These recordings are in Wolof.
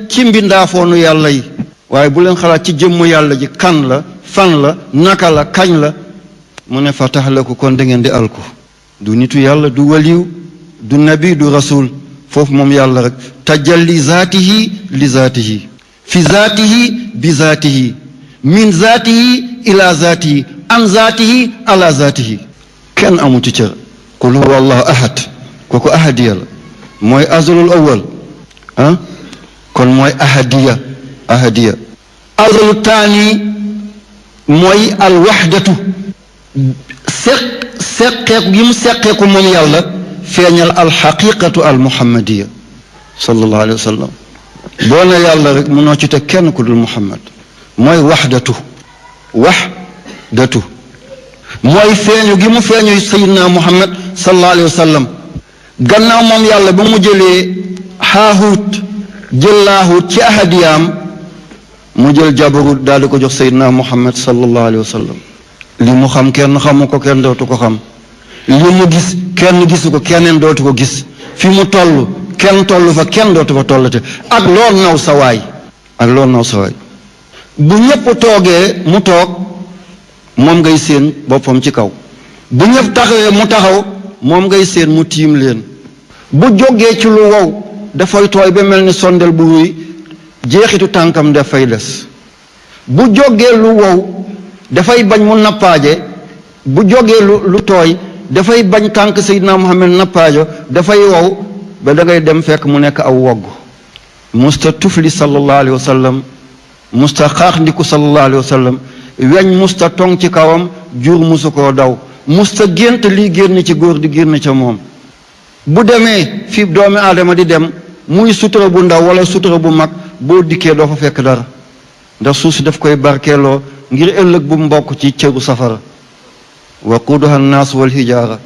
ci mbindaafoonu yàlla yi waaye bu leen xalaat ci jëmm yàlla ji kan la fan la naka la kañ la mu ne fa taxlaku kon da ngeen di alku du nitu yàlla du waliw du nabi du rasul foofu moom yàlla rek tajalli zaatihi li zaatihi fi zaatihi bi zaatihi min zaatihi ila zaatihi an zaatihi ala zaatihi kenn amuti cër qul huwa allahu ahad kooku ahadiya la mooy azalul awal kon mooy ahadiya azalu taani mooy alwaxdatu seqeeku gi mu seqeeku moom yàlla feeñal alxaqiqatu almuhammadiya sallallahu alayhi wa sallam boo ne yàlla rek munoo ci teg kenn ku dul muhammad mooy waxdatu mooy feeñu gi mu feeñu sayidna muhammad sallallahu alayhi wa sallam gannaaw moom yàlla ba mu jëlee haahuut jël laahuut ci ahadiyaam mu jël jabarut daal di ko jox sayidna muhammad sallallahu alayhi wa sallam li mu xam kenn xamu ko kenn dootu ko xam li mu gis kenn gisu ko keneen dootu ko gis fi mu toll kenn toll fa kenn dootu fa tollate ak lool naw sawaay bu ñëpp toogee mu toog moom ngay séen boppam ci kaw bu ñëpp taxawee mu taxaw moom ngay séen mu tiim leen bu jógee ci lu wow dafay tooy ba mel ni sondel bu ruy jeexitu tànkam dafay des bu jógee lu wow dafay bañ mu nappaaje bu jógee lu tooy dafay bañ tànk Seydina Muhammad nappaajo dafay wow ba da ngay dem fekk mu nekk aw wogg musta tufli sallallahu alayhi wa sallam musta xaax ndiku sallallahu alayhi wa sallam weñ musta tong ci kawam jur musu koo daw musta gént lii génn ci góor di génn ca moom bu demee fi doomi aadama di dem muy sutura bu ndaw wala sutura bu mag boo dikkee doo fa fekk dara ndax suuf si daf koy barkeeloo ngir ëllëg bu mbokk ci cëru safara waquuduha annaas wal hijaara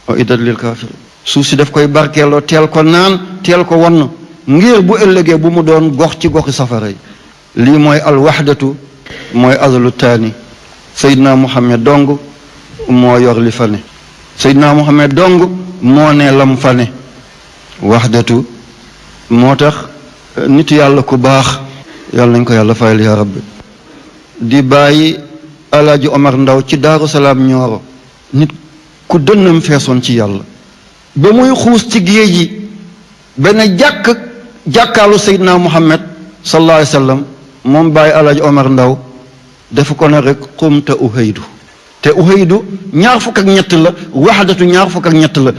wa iddat lil kaafir suuf si daf koy barkeeloo teel ko naan teel ko wann ngir bu ëllëgee bu mu doon gox ci goxi safara yi lii mooy alwaxdatu mooy azalu taani Seydina Muhammad dong moo yor li fa ne Seydina Muhammad dong moo ne lam fa ne waxdatu moo tax nit yàlla ku baax yàlla nañ ko yàlla fayal yaa rabbi di bàyyi alaaji Omar Ndaw ci Daaru Salaam Ñooro nit ku dënnam feesoon ci yàlla ba muy xuus ci géej gi benn jàkkaalu Seydina Muhammad sallallahu alayhi wa sallam moom bàyyi alaaji Omar Ndaw dafa ko ne rek xumta uhaydu te uhaydu ñaar fukk ak ñett la waxdatu ñaar fukk ak ñett la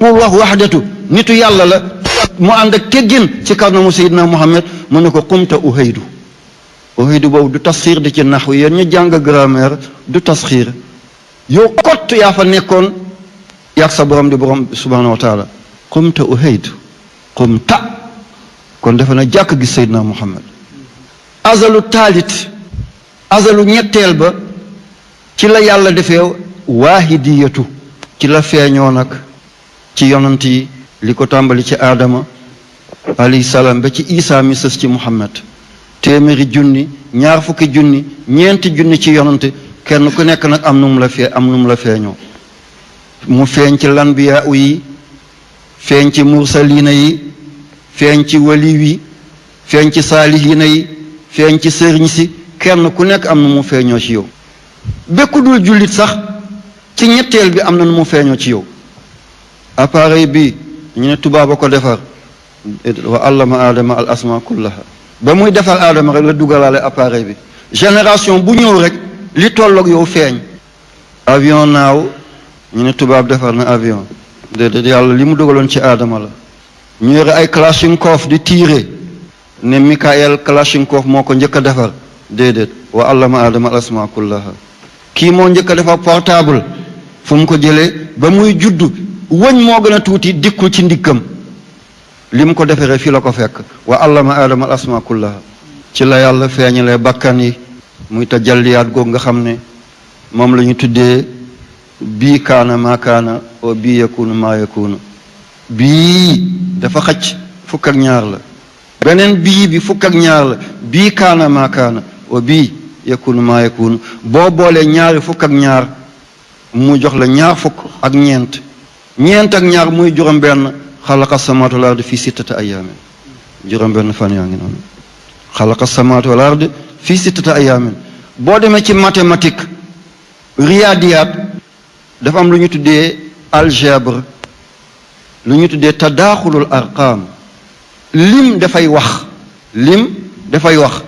nangul wax waxdatu nitu yàlla la mu ànd ak teggin ci kanamu Seydina Muhammad mu ne ko xumta uhaydu boobu du tasxiir di ci naxwu yéen ñu jàng grammaire du tasxiir yow kott yaa fa nekkoon yàgg sa borom di borom subhanahu wa taala xumta uhaydu xumta kon defe na jàkk gis Seydina Muhammad azalu taalit azalu ñetteel ba ci la yàlla defee waahidiyatu ci la feeñoo nag ci yonant yi li ko tàmbali ci aadama alayhi salaam ba ci isaa mi sës ci Muhammad téeméeri junni ñaar fukki junni ñeenti junni ci yonante kenn ku nekk nag am nu mu la feeñoo mu feeñ ci lanbiyaa yi feeñ ci mursaliina yi feeñ ci waliw yi feeñ ci saalihiina yi feeñ ci sëriñ si kenn ku nekk am na mu feeñoo ci yow bekku dul jullit sax ci ñetteel bi am na nu mu feeñoo ci yow appareil bi ñu ne tubaab a ko defar wa allama aadama al asma kullaha ba muy defar aadama rek la dugalaale appareil bi génération bu ñëw rek li tolloog yow feeñ avion naaw ñu ne tubaab defar na avion déedéet yàlla li mu dugaloon ci aadama la ñu yore ay kalachnikov di tiire ne Mikhaël kalachnikov moo ko njëkk a defar déedéet wa allama aadama al asma kullaha kii moo njëkk a defar portable fu mu ko jëlee ba muy juddu wëñ moo gën a tuuti dikkul ci ndikkam li mu ko defaree fii la ko fekk wa allama aadama al asma kullaha ci la yàlla feeñalee bakkan yi muy tajalliyaat googu nga xam ne moom la ñu tuddee bii kaana maa kaana wa bii yakunu maa yakunu bii dafa xacc fukk ak ñaar la beneen bi fukk ak ñaar la bii kaana maa kaana wa bii yakunu maa yakunu boo boolee ñaari fukk ak ñaar mu jox la ñaar fukk ak ñeent ak ñaar muy juróom benn xalaqa samaawaati wal ardi fi sittati ayyaamin juróom benn fan yaa ngi noonu xalaqa samawaati wal ard fii sittati ayaamin boo demee ci mathématique riyaadiyaat dafa am lu ñu tuddee algèbre lu ñu tuddee tadaaxulul arqaam lim dafay wax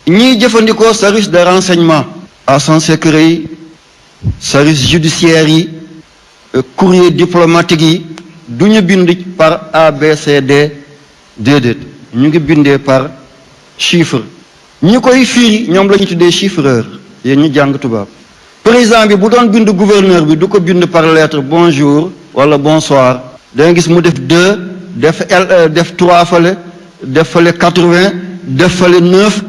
ñiy jëfandikoo service de renseignement agents secrets yi service judiciaire yi courrier diplomatique yi du ñu bind par ABCD déedéet ñu ngi bindee par chiffre ñi koy firi ñoom la ñu tuddee chiffreur yéen ñu jàng tubaab président bi bu doon bind gouverneur bi du ko bind par lettre bonjour wala bonsoir da nga gis mu def 2 def 3 fale def fale 80 def fale 9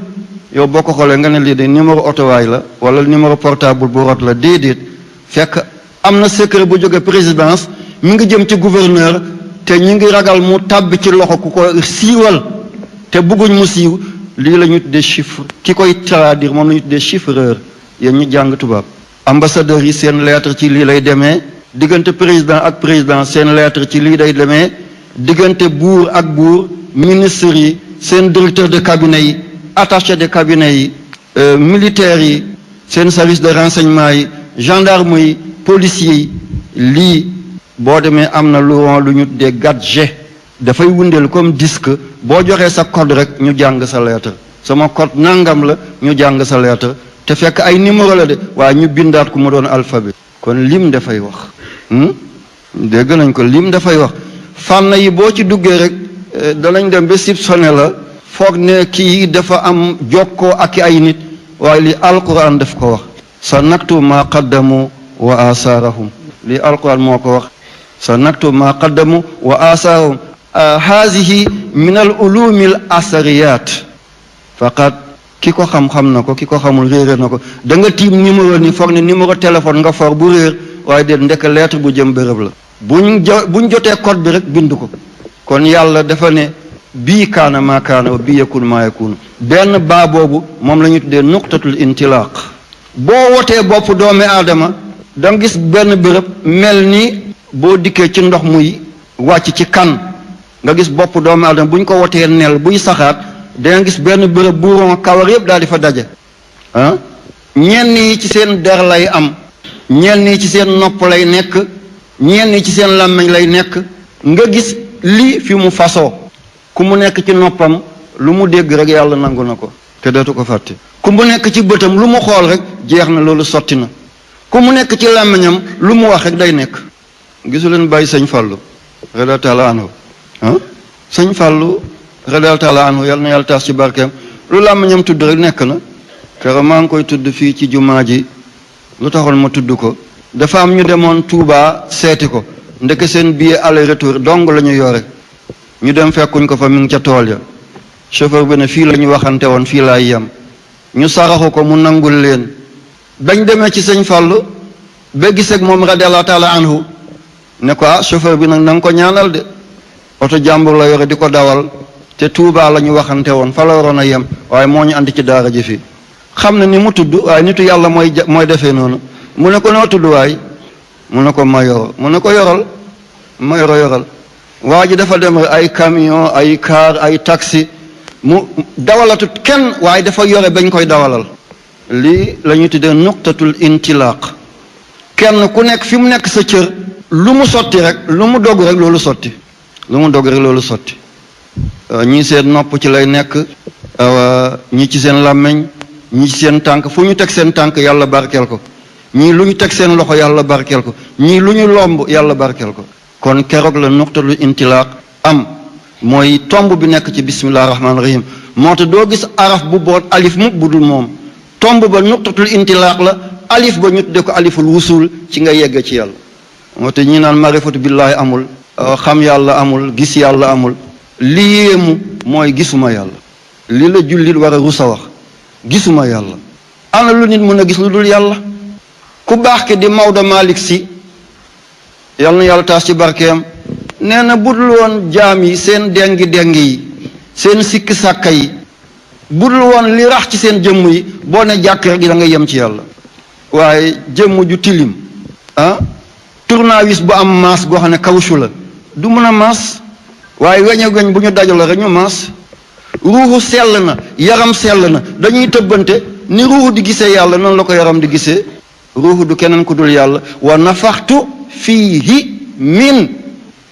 yow boo ko xoolee nga ne lii de numéro otowaay la wala numéro portable bu rot la déedéet fekk am na secret bu jóge présidence mi ngi jëm ci gouverneur te ñu ngi ragal mu tàbbi ci loxo ku ko siiwal te bëgguñ mu siiw lii la ñu tuddee chiffre ki koy traduire moom la ñu tuddee chiffreur yéen ñu jàng tubaab ambassadeurs yi seen lettre ci lii lay demee diggante président ak président seen lettre ci lii day demee diggante buur ak buur ministres yi seen directeur de cabinet yi attaché de cabinet yi militaires yi seen service de renseignement yi gendarme yi policiers yi lii boo demee am na lu ñu tuddee gadget dafay wundeel comme disque boo joxee sa code rek ñu jàng sa lettre sama code nangam la ñu jàng sa lettre te fekk ay numéro la de waaye ñu bindaat ku mu doon alphabet kon lim dafay wax dégg nañ ko lim dafay wax fànn yi boo ci duggee rek danañ dem ba soupçonné la foog ne kii dafa am jokkoo ak ay nit waaye li alquran daf ko wax sa naktu ma qaddamu wa asaarahum li alquran moo ko wax sa naktu ma qaddamu wa asaarahum haadihi min al ulumi al asariyat faqat ki ko xam-xam na ko ki ko xamul réere na ko da nga tiim numéro ni foog ne numéro téléphone nga for bu réer waaye déet ndekk lettre bu jëm bërëb la buñ jotee code bi rek bind ko kon yàlla dafa ne bii kaana maa kaana wa bii yakun maa yakun benn baa boobu moom la ñu tuddee nuqtatul intilaq boo wotee bopp doomi aadama da nga gis benn bërëb mel ni boo dikkee ci ndox muy wàcc ci kan nga gis bopp doomi aadama bu ñu ko wotee nel buy saxaat da nga gis benn bërëb bu ron kawar yëpp daal di fa daje ñenn yi ci seen der lay am ñenn yi ci seen nopp lay nekk ñenn yi ci seen làmmiñ lay nekk nga gis lii fi mu fasoo ku mu nekk ci noppam lu mu dégg rek yàlla nangu na ko te dootu ko fàtte ku mu nekk ci bëtam lu mu xool rek jeex na loolu sotti na ku mu nekk ci làmmiñam lu mu wax rek day nekk gisu leen bàyyi sëñ Fallou radiyallahu taala anhu sëñ Fallou radiyallahu taala anhu yàlla na yàlla taas ci barkeem lu làmmiñam tudd rek nekk na keroog maa ngi koy tudd fii ci jumaa ji lu taxoon ma tudd ko dafa am ñu demoon Touba seeti ko ndeke seen billet aller retour dong la ñu yore ñu dem fekkuñ ko fa mi ngi ca tool ya chauffeur bi ne fii la ñu waxante woon fii laay yem ñu saraxu ko mu nangul leen bañ demee ci sëñ Fallou ba giseeg moom radiyallahu taala anhu ne ko chauffeur bi nag na nga ko ñaanal de oto jàmbur la yore di ko dawal te Touba la ñu waxante woon fa la waroon a yem waaye moo ñu andi ci daara ji fii xam na ni mu tudd waaye nitu yàlla mooy defee noonu mu ne ko noo tudd waay mu ne ko Mayoro mu ne ko yoral Mayoro yoral waa ji dafa dem ay camion ay car ay taxi mu dawalatut kenn waaye dafa yore bañ koy dawalal lii la ñuy tuddee nuqtatul intilaq kenn ku nekk fi mu nekk sa cër lu mu sotti rek lu mu dogg rek loolu sotti lu mu dogg rek loolu sotti ñii seen nopp ci lay nekk ñi ci seen làmmiñ ñi ci seen tànk fu ñu teg seen tànk yàlla barkeel ko ñii lu ñu teg seen loxo yàlla barkeel ko ñii lu ñu lomb yàlla barkeel ko kon keroog la nuqtatul intilaq am mooy tomb bi nekk ci bismillahi rahmaani rahim moo tax doo gis araf bu boot alif mukk bu dul moom tomb ba nuqtatul intilaq la alif ba ñu tuddee ko aliful wusul ci nga yegg ci yàlla moo tax ñi naan marifatu billaahi amul xam yàlla amul gis yàlla amul li yéemu mooy gisuma yàlla li la jullit war a rusa wax gisuma yàlla ana lu nit mën a gis lu dul yàlla ku baax ki di Maodo Malick Sy yàlla na yàlla taas ci barkeem nee na budul woon jaam yi seen dengi yi seen sikki sàkka yi budul woon li rax ci seen jëmm yi boo ne jàkk rek da nga yem ci yàlla waaye jëmm ju tilim tournevis bu am maas goo xam ne kawsu la du mën a maas waaye weñ ak weñ bu ñu dajaloo rek ñu maas. ruuxu sell na yaram sell na dañuy tëbbante ni ruuxu di gisee yàlla noonu la ko yaram di gisee. ruuxu du keneen ku dul yàlla wa nafaxtu fiihi min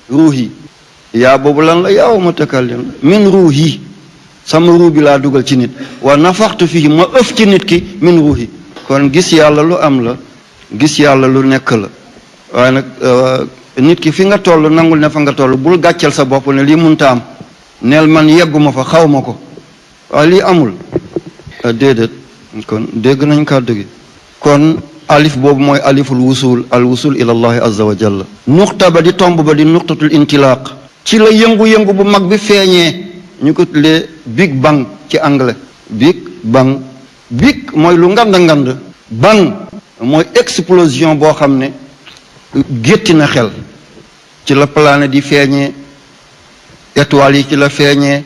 ruuhi yaa boobu lan la yaaw mutakallim min ruuhi sama ruu bi laa dugal ci nit wa nafaxtu fiihi ma ëf ci nit ki min ruuhi kon gis yàlla lu am la gis yàlla lu nekk la waaye nag nit ki fi nga toll nangul ne fa nga toll bul gàcceel sa bopp ne lii munta am neel man yegguma fa xaw ma ko waaye lii amul déedéet kon dégg nañ kàddu gi kon alif boobu mooy aliful wusul al wusul ila allahi azza wa jalla nuqta ba di tomb ba di nuqtatul intilaq ci la yëngu-yëngu bu mag bi feeñee ñu ko tuddee big bang ci anglais big bang big mooy lu ngand bang mooy explosion boo xam ne gétti na xel ci la planète yi feeñee étoiles yi ci la feeñee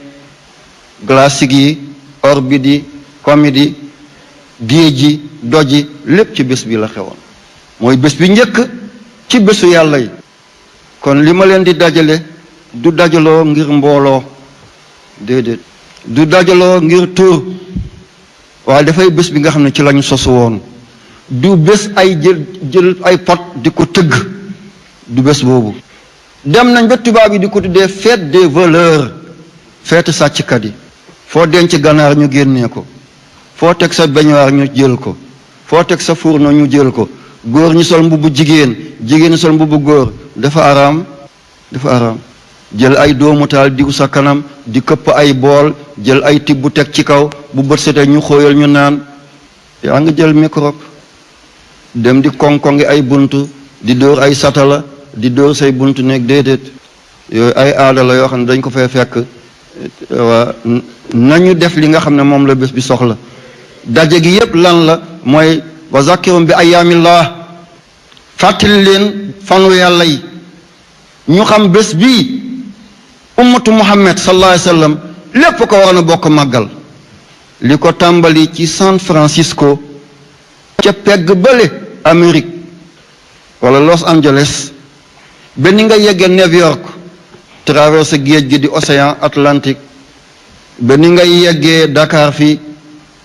glaciers yi orbite yi comètes yi géej ji doji lépp ci bés bi la xewoon mooy bés bi njëkk ci bésu yàlla yi kon li ma leen di dajale du dajaloo ngir mbooloo déedéet du dajaloo ngir tur waaye dafay bés bi nga xam ne ci lañu sosu woon du bés ay jël ay pot di ko tëgg du bés boobu dem nañ ba tubaab yi di ko tuddee fête des voleurs fête sàcckat yi foo denc ganaar ñu génnee ko foo teg sa beñuwaar ñu jël ko foo teg sa fourneau ñu jël ko góor ñi sol mbubbu jigéen jigéen ñi sol mbubbu góor dafa araam jël ay doomu taal diw sa kanam di këpp ay bool jël ay tibb bu teg ci kaw bu bët setee ñu xóoyal ñu naan yaa ngi jël microbe dem di koŋ-koŋi ay bunt di dóor ay satala di dóor say bunt nekk déedéet yooyu ay aada la yoo xam ne dañ ko fay fekk waa nañu def li nga xam ne moom la bés bi soxla daje gi yépp lan la mooy wa zakirum bi ayaamillah fàttali leen fanu yàlla yi ñu xam bés bii ummatu muhammad sallallahu alayhi wa sallam lépp ko war na bokk màggal li ko tàmbali ci San Francisco ca pegg bële Amérique wala Los Angeles ba ni nga yeggee New York traversé géej gi di océan Atlantique ba ni nga yeggee Dakar fii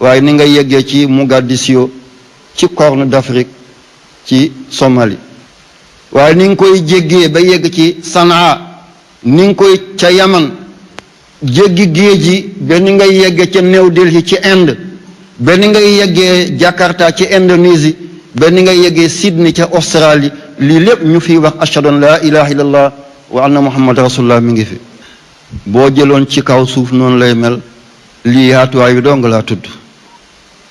waaye ni nga yeggee ci Mogadiscio ci Corne d'Afrique ci Somalie waaye ni nga koy jéggee ba yegg ci Sanaa ni nga koy ca Yaman jéggi géej gi ba ni nga yeggee ca New Delhi ci Inde ba ni nga yeggee Jakarta ci Indonésie ba ni nga yeggee Sydney ca Australie lii lépp ñu fiy wax ashhadu an laa ilaha illallah wa anna muhammad rasulullah mi ngi fi boo jëloon ci kaw suuf noonu lay mel lii yaatuwaay yu dong laa tudd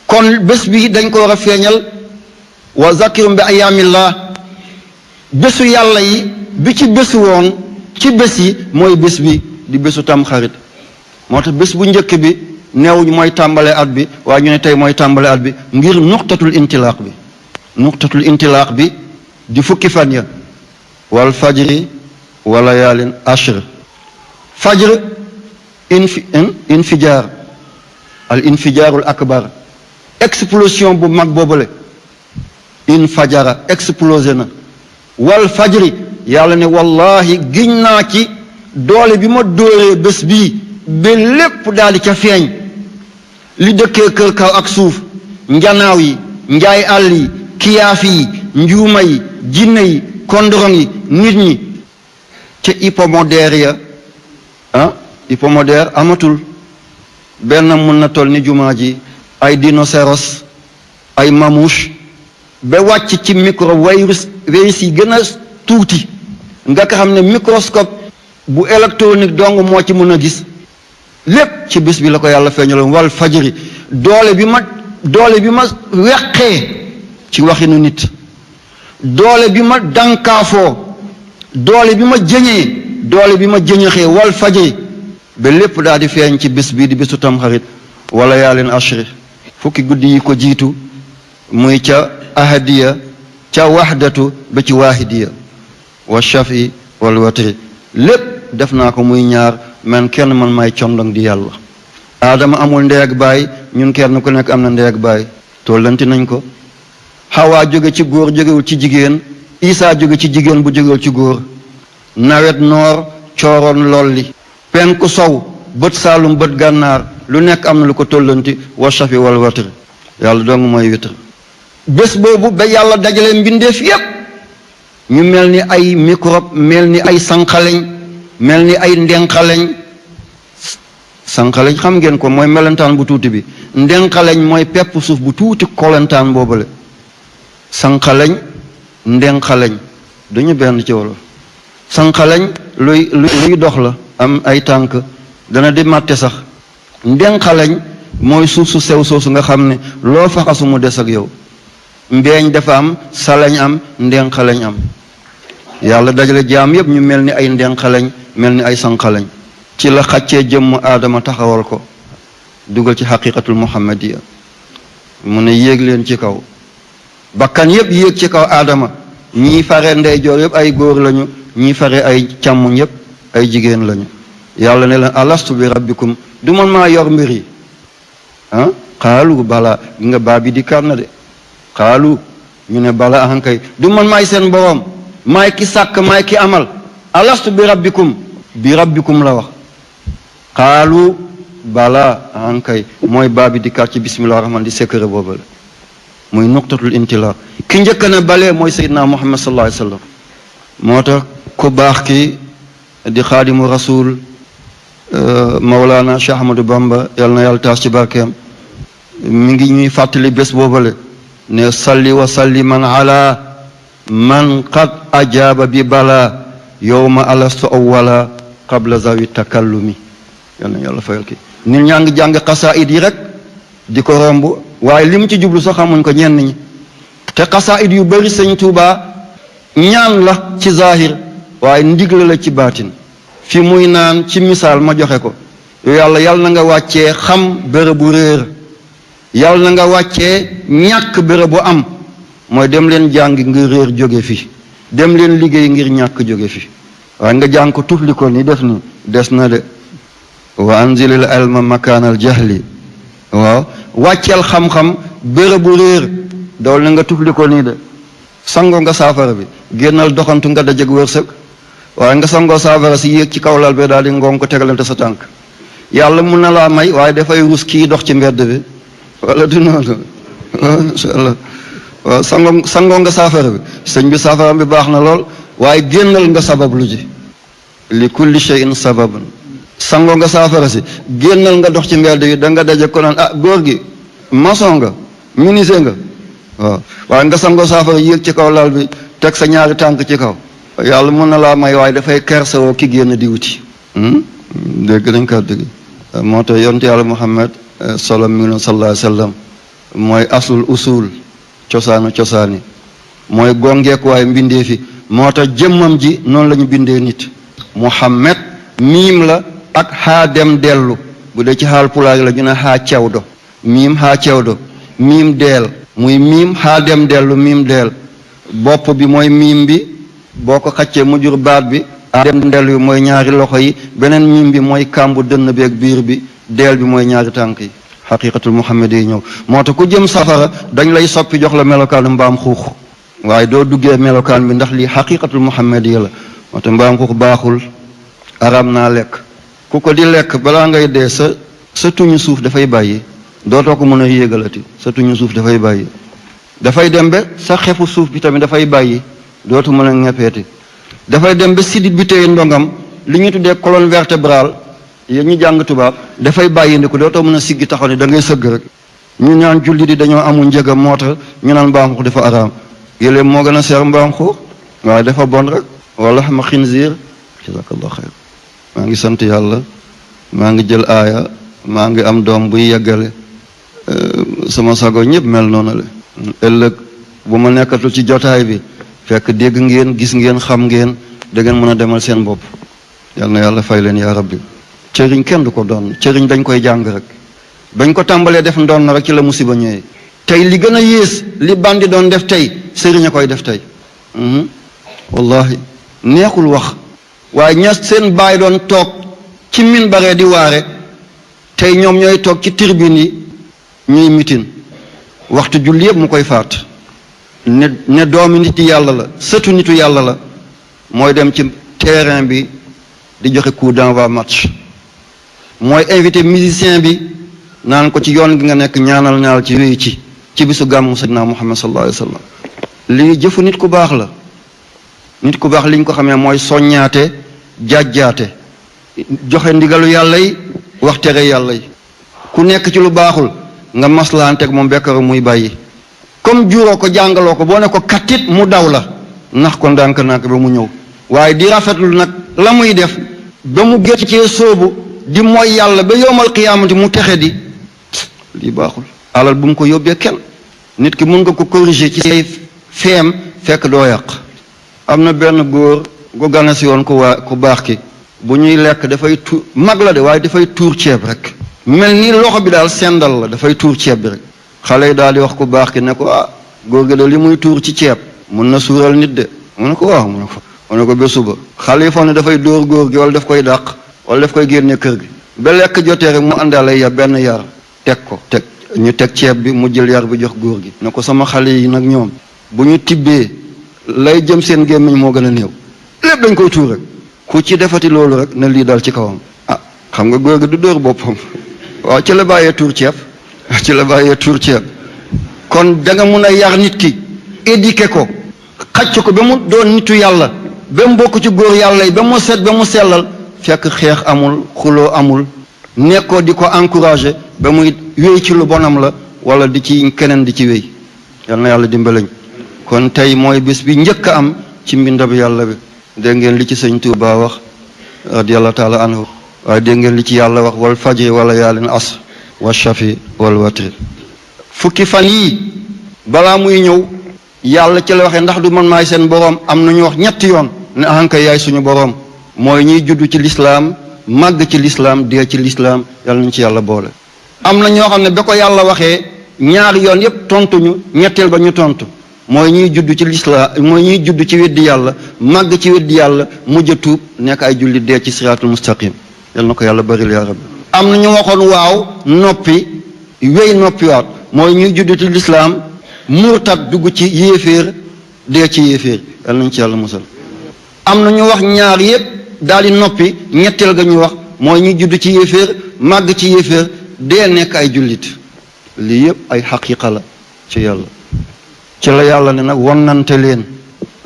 kon bés bi dañ ko war a feeñal wa zakirum bi ayaamillah bésu yàlla yi bi ci bésu woon ci bés yi mooy bés bi di bésu tamxarit moo tax bés bu njëkk bi neewuñu mooy tàmbale at bi waaye ñu ne tey mooy tàmbale at bi ngir nuqtatul intilaaq bi di fukki fan ya wal fajri wa layaalin ashr fajr infijaar al infijaarul akbar explosion bu mag boobale infajara explosé na wal fajri yàlla ne wallahi giñ naa ci doole bi ma dóoree bés bii ba lépp daal di ca feeñ li dëkkee kër kaw ak suuf njanaaw yi njaay àll yi kiyaaf yi njuuma yi jinne yi kondorong yi nit ñi ca hippomodère ya hippomodère amatul benn mun na toll ni jumaa ji ay rhinocéros ay mamouche ba wàcc ci virus yi gën a tuuti nga ko xam ne microscope bu électronique dong moo ci mën a gis lépp ci bés bi la ko yàlla feeñaloon wal fajri doole bi ma weqee ci waxinu nit doole bi ma dànkaafoo doole bi ma jëñaxee wal fajri ba lépp daal di feeñ ci bés bii di bésu tamxarit wala yaalin ashri fukki guddi yi ko jiitu muy ca ahadiya ca wahdatu ba ci waahidiya wa shafi wal watri lépp def naa ko muy ñaar man kenn man may condong di yàlla aadama amul ndey ak baay ñun kenn ku nekk am na ndey ak baay tollanti nañ ko xawaa jóge ci góor jógewul ci jigéen isaa jóge ci jigéen bu jógewul ci góor nawet noor cooroon lolli penku sow bët saalum bët gànnaar lu nekk am na lu ko tollanti wa shafi wal watr yàlla dong mooy witr bés boobu ba yàlla dajale mbindeef yépp ñu mel ni ay microbe mel ni ay sànqaleñ mel ni ay ndenqaleñ sànqaleñ xam ngeen ko mooy melentaan bu tuuti bi ndenqaleñ mooy pepp suuf bu tuuti kolentaan boobale sànqaleñ ndenqaleñ duñu benn ci wolof sànqaleñ luy dox la am ay tànk dana di màtte sax ndenqaleñ mooy suuf su sew soosu nga xam ne loo faxasu mu des ak yow mbeeñ dafa am salañ am ndenqaleñ am yàlla dajale jaam yépp ñu mel ni ay ndenqaleñ mel ni ay sànqaleñ ci la xàccee jëmm aadama taxawal ko dugal ci xaqiqatul muhammadiya mu ne yéeg leen ci kaw bakkan yépp yéeg ci kaw aadama ñii fare ndeyjoor yépp ay góor lañu ñii fare ay càmmuñ yépp ay jigéen lañu yàlla ne leen alastu bi rabbikum du man maa yor mbir yi xaalu bala nga baa bi di kar na de xaalu ñu ne bala ahankay du man maay seen boroom maay ki sàkk maay ki amal alastu bi rabbikum la wax xaalu bala ahankay mooy baa bi di kar ci bismillah rahman di secret boobu la muy nuqtatul intilaq ki njëkk na balee mooy seydina muhammad sallallahu alayhi wasallam moo tax ku baax ki di xaadimu rasul Mawlana Cheikh Ahmadou Bamba yal na yàlla taas ci barkeem mi ngi ñuy fàttali bés boobale ne salli wa salliman ala man qad ajaaba bi bala yowma alastu awwala qabla zawi takallumi yal na yàlla fayal ki nit ñaa ngi jàng xasaayid yi rek di ko romb waaye li mu ci jublu sax xamuñ ko ñenn ñi te xasaayid yu bari sëñ Tuuba ñaan la ci zahir waaye ndigle la ci baatin fi muy naan ci misaal ma joxe ko yàlla na nga wàccee xam bërëb bu réer yàlla na nga wàccee ñàkk bërëb bu am mooy dem leen jàng ngir réer jóge fi dem leen liggéey ngir ñàkk jóge fi waaye nga jàng ko tufli ko ni def ni des na de wa anzilil ilma makaanal jahli waaw wàcceel xam-xam bërëb bu réer dool na nga tufli ko nii de sango nga saafara bi génnal doxantu nga dajeg wërsëg waaye nga sangoo saafara si yéeg ci kaw lal bi daal di ngoon ko tegalante sa tànk yàlla mun na laa may waaye dafay rus kii dox ci mbedd bi wala du noonu insha allah waaw sangoo nga saafara bi sëñ bi saafara bi baax na lool waaye génnal nga sabab lu ji li kulli shay'in sababun sangoo nga saafara si génnal nga dox ci mbedd bi da nga daje ko naan góor gi maçon nga menuisier nga waaw waaye nga sangoo saafara yéeg ci kaw lal bi teg sa ñaari tànk ci kaw yàlla mën na laa may waaye dafay kersewoo ki génn di wuti dégg nañ kàddu gi moo tax yonte yàlla muhammad solo mi ngi sallallahu alayhi wasallam mooy aslul usul cosaani mooy gongeeku waaye mbindee fi moo tax jëmmam ji noonu la ñu bindee nit muhammad miim la ak xaa dem dellu bu dee ci xaal pulaar la ñu ne xaa cewdo miim xaa cewdo miim deel muy miim xaa dem dellu miim deel bopp bi mooy miim bi boo ko xaccee mu jur baat bi dem dellu bi mooy ñaari loxo yi beneen miim bi mooy kàmbu dënn bi ak biir bi deel bi mooy ñaari tànk yi xaqiqatul muhammad yi ñëw moo tax ku jëm safara dañ lay soppi jox la melokaanu mbaam xuux waaye doo duggee melokaan bi ndax lii xaqiqatul muhammad yi la moo tax mbaam xuux baaxul aram naa lekk ku ko di lekk balaa ngay dee sa tuñu suuf dafay bàyyi dootoo ko mën a yéegalati sa tuñu suuf dafay bàyyi dafay dem ba sa xefu suuf bi tamit dafay bàyyi dootu mën a ñeppeeti dafay dem ba sidit bi téye ndongam li ñu tuddee colonne vertébrale yéen ñu jàng tubaab dafay bàyyi ndi ko dootoo mën a siggi taxaw ne da ngay sëgg rek ñu naan julli di dañoo amul njëgam moo tax ñu naan mbaam xuux dafa araam yëléem moo gën a seer mbaam xuux waaye dafa bon rek wala ma xinziir jazakallah xayr maa ngi sant yàlla maa ngi jël aaya maa ngi am doom buy yeggale sama sago ñëpp mel noonu la ëllëg bu ma nekkatul ci jotaay bi fekk dégg ngeen gis ngeen xam ngeen da ngeen mën a demal seen bopp yal na yàlla fay leen yaa rabbi cëriñ kenn du ko doon cëriñ dañ koy jàng rek bañ ko tàmbalee def ndoon na rek ci la musiba ñëwee tey li gën a yées li bandi doon def tey sëriñ a koy def tey wallahi neexul wax waaye ña seen baay doon toog ci minbaree di waare tey ñoom ñooy toog ci tribune yi ñuy mitin waxtu julli yëpp mu koy faat ne doomi nit yàlla la sëtu nitu yàlla la mooy dem ci terrain bi di joxe coup d'envoi match mooy invité musicien bi naan ko ci yoon gi nga nekk ñaanal ci wéy ci bisu gàmmu Seydina Muhammad sallallahu alayhi wa sallam lii jëfu nit ku baax la nit ku baax liñ ko xamee mooy soññaate jàjjaate joxe ndigalu yàlla yi wax tere yàlla yi ku nekk ci lu baaxul nga maslaanteeg moom bekkaru muy bàyyi comme juuroo ko jàngaloo ko boo ne ko kattit mu daw la nax ko ndànk-ndànk ba mu ñëw waaye di rafetlu nag la muy def ba mu gétt ci sóobu di mooy yàlla ba yowmal qiyaamati mu texe di lii baaxul alal bu mu ko yóbbee kenn nit ki mun nga ko corriger ci say feem fekk doo yàq am na benn góor gu gane si woon ku baax ki bu ñuy lekk dafay tuur mag la de waaye dafay tuur ceeb rek mel ni loxo bi daal sendal la dafay tuur ceeb bi rek xale yi daal di wax ku baax ki ne ko góor gi de li muy tuur ci ceeb mun na suural nit de mu ne ko waaw mu ne ko ba suba xale yi foog ne dafay dóor góor gi wala daf koy dàq wala daf koy génne kër gi ba lekk jotee rek mu àndaale benn yar teg ñu teg ceeb bi mu jël yar bi jox góor gi ne ko sama xale yi nag ñoom bu ñu tibbee lay jëm seen gémmiñ moo gën a néew lépp dañ koy tuur rek ku ci defati loolu rek na lii dal ci kawam xam nga góor gi du dóor boppam waaw ci la bàyyee tuur ceeb kon da nga mun a yar nit ki éduquer ko xacc ko ba mu doon nitu yàlla ba mu bokk ci góor yàlla yi ba mu set ba mu sellal fekk xeex amul xuloo amul nekkoo di ko encourager ba muy wéy ci lu bonam la wala di ci keneen di ci wéy yal na yàlla dimbalañ kon tey mooy bés bi njëkk a am ci mbindab yàlla bi dégg ngeen li ci sëñ Tuubaa wax radiyallahu taala anhu waaye dégg ngeen li ci yàlla wax wal fajri wala yaalin asr wa shafi wal watri fukki fan yii balaa muy ñëw yàlla ci la waxee ndax du man maay seen boroom am na ñu wax ñetti yoon ne ahanka yaay suñu boroom mooy ñiy juddu ci lislaam màgg ci lislaam dee ci lislaam yàlla nañu ci yàlla boole am na ñoo xam ne ba ko yàlla waxee ñaari yoon yépp tontuñu ñetteel ba ñu tontu mooy ñiy judd ci lislaam mooy ñiy judd ci weddi yàlla màgg ci weddi yàlla mujj a tuub nekk ay jullit dee ci siraatul mustaqim yal na ko yàlla baril yaa rabbi am na ñu waxoon waaw noppi wéy noppi waat mooy ñuy judd ci lislaam murtat dugg ci yéeféer dee ci yéeféer yal nañ ci yàlla musal am na ñu wax ñaar yépp daal di noppi ñetteel ga ñu wax mooy ñuy judd ci yéeféer màgg ci yéeféer dee nekk ay jullit lii yépp ay xaqiqa la ci yàlla ci la yàlla ne nag wonnante leen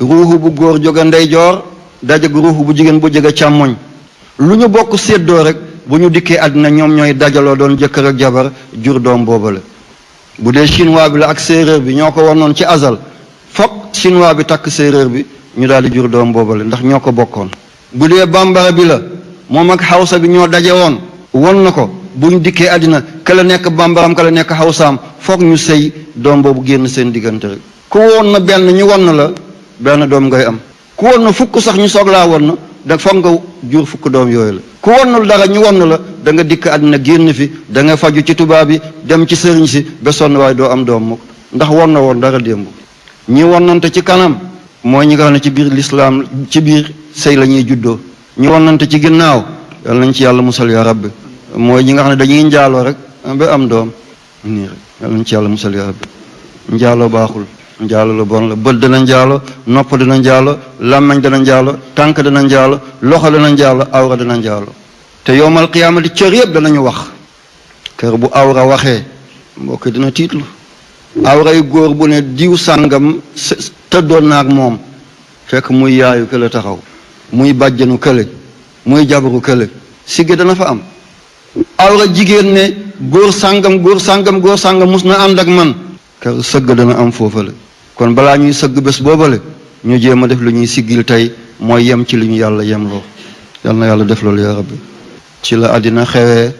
ruuxu bu góor jóge ndeyjoor dajeg ruuxu bu jigéen bu jóge càmmoñ lu ñu bokk séddoo rek bu ñu dikkee àddina ñoom ñooy dajaloo doon jëkkër ak jabar jur doom boobale bu dee chinois bi la ak séeréer bi ñoo ko wonnoon ci azal fokk chinois bi takk séeréer bi ñu daal di jur doom boobale ndax ñoo ko bokkoon bu dee bambara bi la moom ak xawsa bi ñoo daje woon won na ko bu ñu dikkee àddina ka la nekk bambaram ka la nekk xawsaam foog ñu sëy doom boobu génn seen diggante rek ku woon na benn ñu won na la benn doom ngay am ku woon na fukk sax ñu soog laa won na da foog nga jur fukk doom yooyu la ku wonnul dara ñu won la da nga dikk àddina génn fi da nga faju ci tubaab bi dem ci sëriñ si ba sonn waaye doo am doom mukk ndax won na woon dara démb ñi wonnante ci kanam mooy ñi nga xam ne ci biir lislaam ci biir sëy la ñuy juddoo ñi wonnante ci ginnaaw yal nañ ci yàlla musal yaa rabbi mooy ñi nga xam ne dañuy njaaloo rek ba am doom nii rek yal nañ ci yàlla musal yaa rabbi njaaloo baaxul njaalo lu bon la bët dana njaalo nopp dana njaalo làmmañ dana njaalo tànk dana njaalo loxo dana njaalo awra dana njaalo te yowmal qiyaamati cër yëpp danañu wax kër bu awra waxee mbokk dina tiitlu awra yu góor bu ne diw sàngam tëddoon na ak moom fekk muy yaayu kële taxaw muy bàjjanu kële muy jabaru kële sigge dana fa am awra jigéen ne góor sàngam mus na ànd ak man kër sëgg dana am foofale kon balaa ñuy sëgg bés boobale ñu jéem a def lu ñuy siggil tey mooy yem ci li ñu yàlla yemloo yal na yàlla def loolu yaa rabbi ci la àddina xewee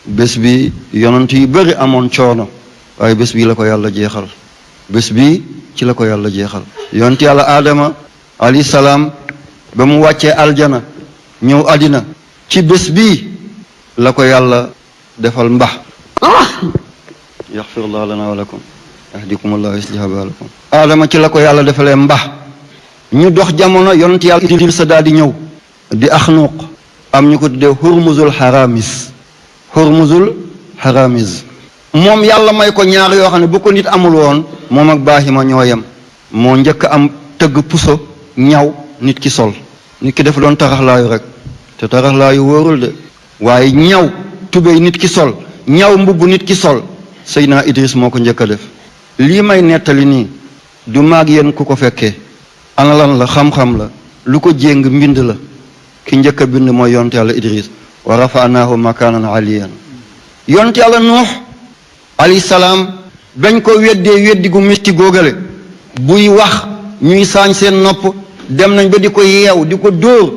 bés bi yonent yu bëri amoon coono waaye bés bii la ko yàlla jeexal bés bi ci la ko yàlla jeexal yonent yàlla aadama alayhi salaam ba mu wàccee aljana ñëw àddina ci bés bii la ko yàlla defal mbax yaxfirullahu lana wa lakum ahdikumullahu yusliha baalakum aadama ci la ko yàlla defalee mbax ñu dox jamono yonent yàlla Idrisa daal di ñëw di axnuuq am ñu ko tuddee hurmuzul haramis moom yàlla may ko ñaar yoo xam ne bu ko nit amul woon moom ak baahima ñoo yem moo njëkk am tëgg puso ñaw nit ki sol nit ki def doon taraxlaayu rek te taraxlaa yu wóorul de waaye ñaw tubéy nit ki sol ñaw mbubb nit ki sol Seydina Idris moo ko njëkk a def lii may nettali nii du maag yéen ku ko fekkee ana lan la xam-xam la lu ko jéng mbind la ki njëkk a bind mooy yonte yàlla Idris wa rafanaahu makaanan aliyan yonte yàlla Nuux alayhi salaam bañ ko weddee weddi gu misti góogale buy wax ñuy saañ seen nopp dem nañ ba di ko yeew di ko dóor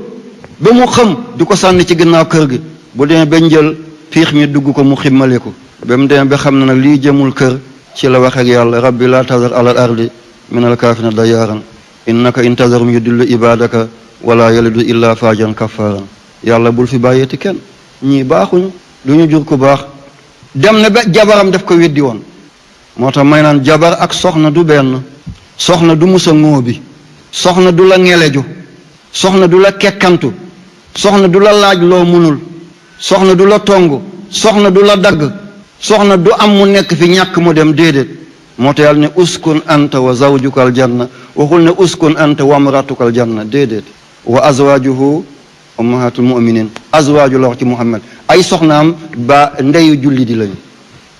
ba mu xëm di ko sànni ci ginnaaw kër gi bu demee ba njël piix mi dugg ko mu ximmale ko ba mu demee ba xam ne nag lii jëmul kër ci la wax ak yàlla rabbi laa tazar alal ardi min al kaafirina dayyaaran innaka in tazarum yudillu ibadaka wala yalidu illa fajan kafaran yàlla bul fi bàyyeeti kenn ñii baaxuñu du ñu jur ku baax dem na ba jabaram daf ko weddi woon moo tax may naan jabar ak soxna du benn soxna du musa ŋóobi soxna du la ngeleju soxna du la kekkantu soxna du la laaj loo munul soxna du la tong soxna du la dagg soxna du am mu nekk fi ñàkk mu dem déedéet moo tax yàlla ne uskun anta wa zawjuka aljanna waxul ne uskun anta wa amratuka aljanna déedéet wa azwajuhu ummahatul mu'minin azwaju la wax ci Muhammad ay soxnaam ba ndeyu julli di lañu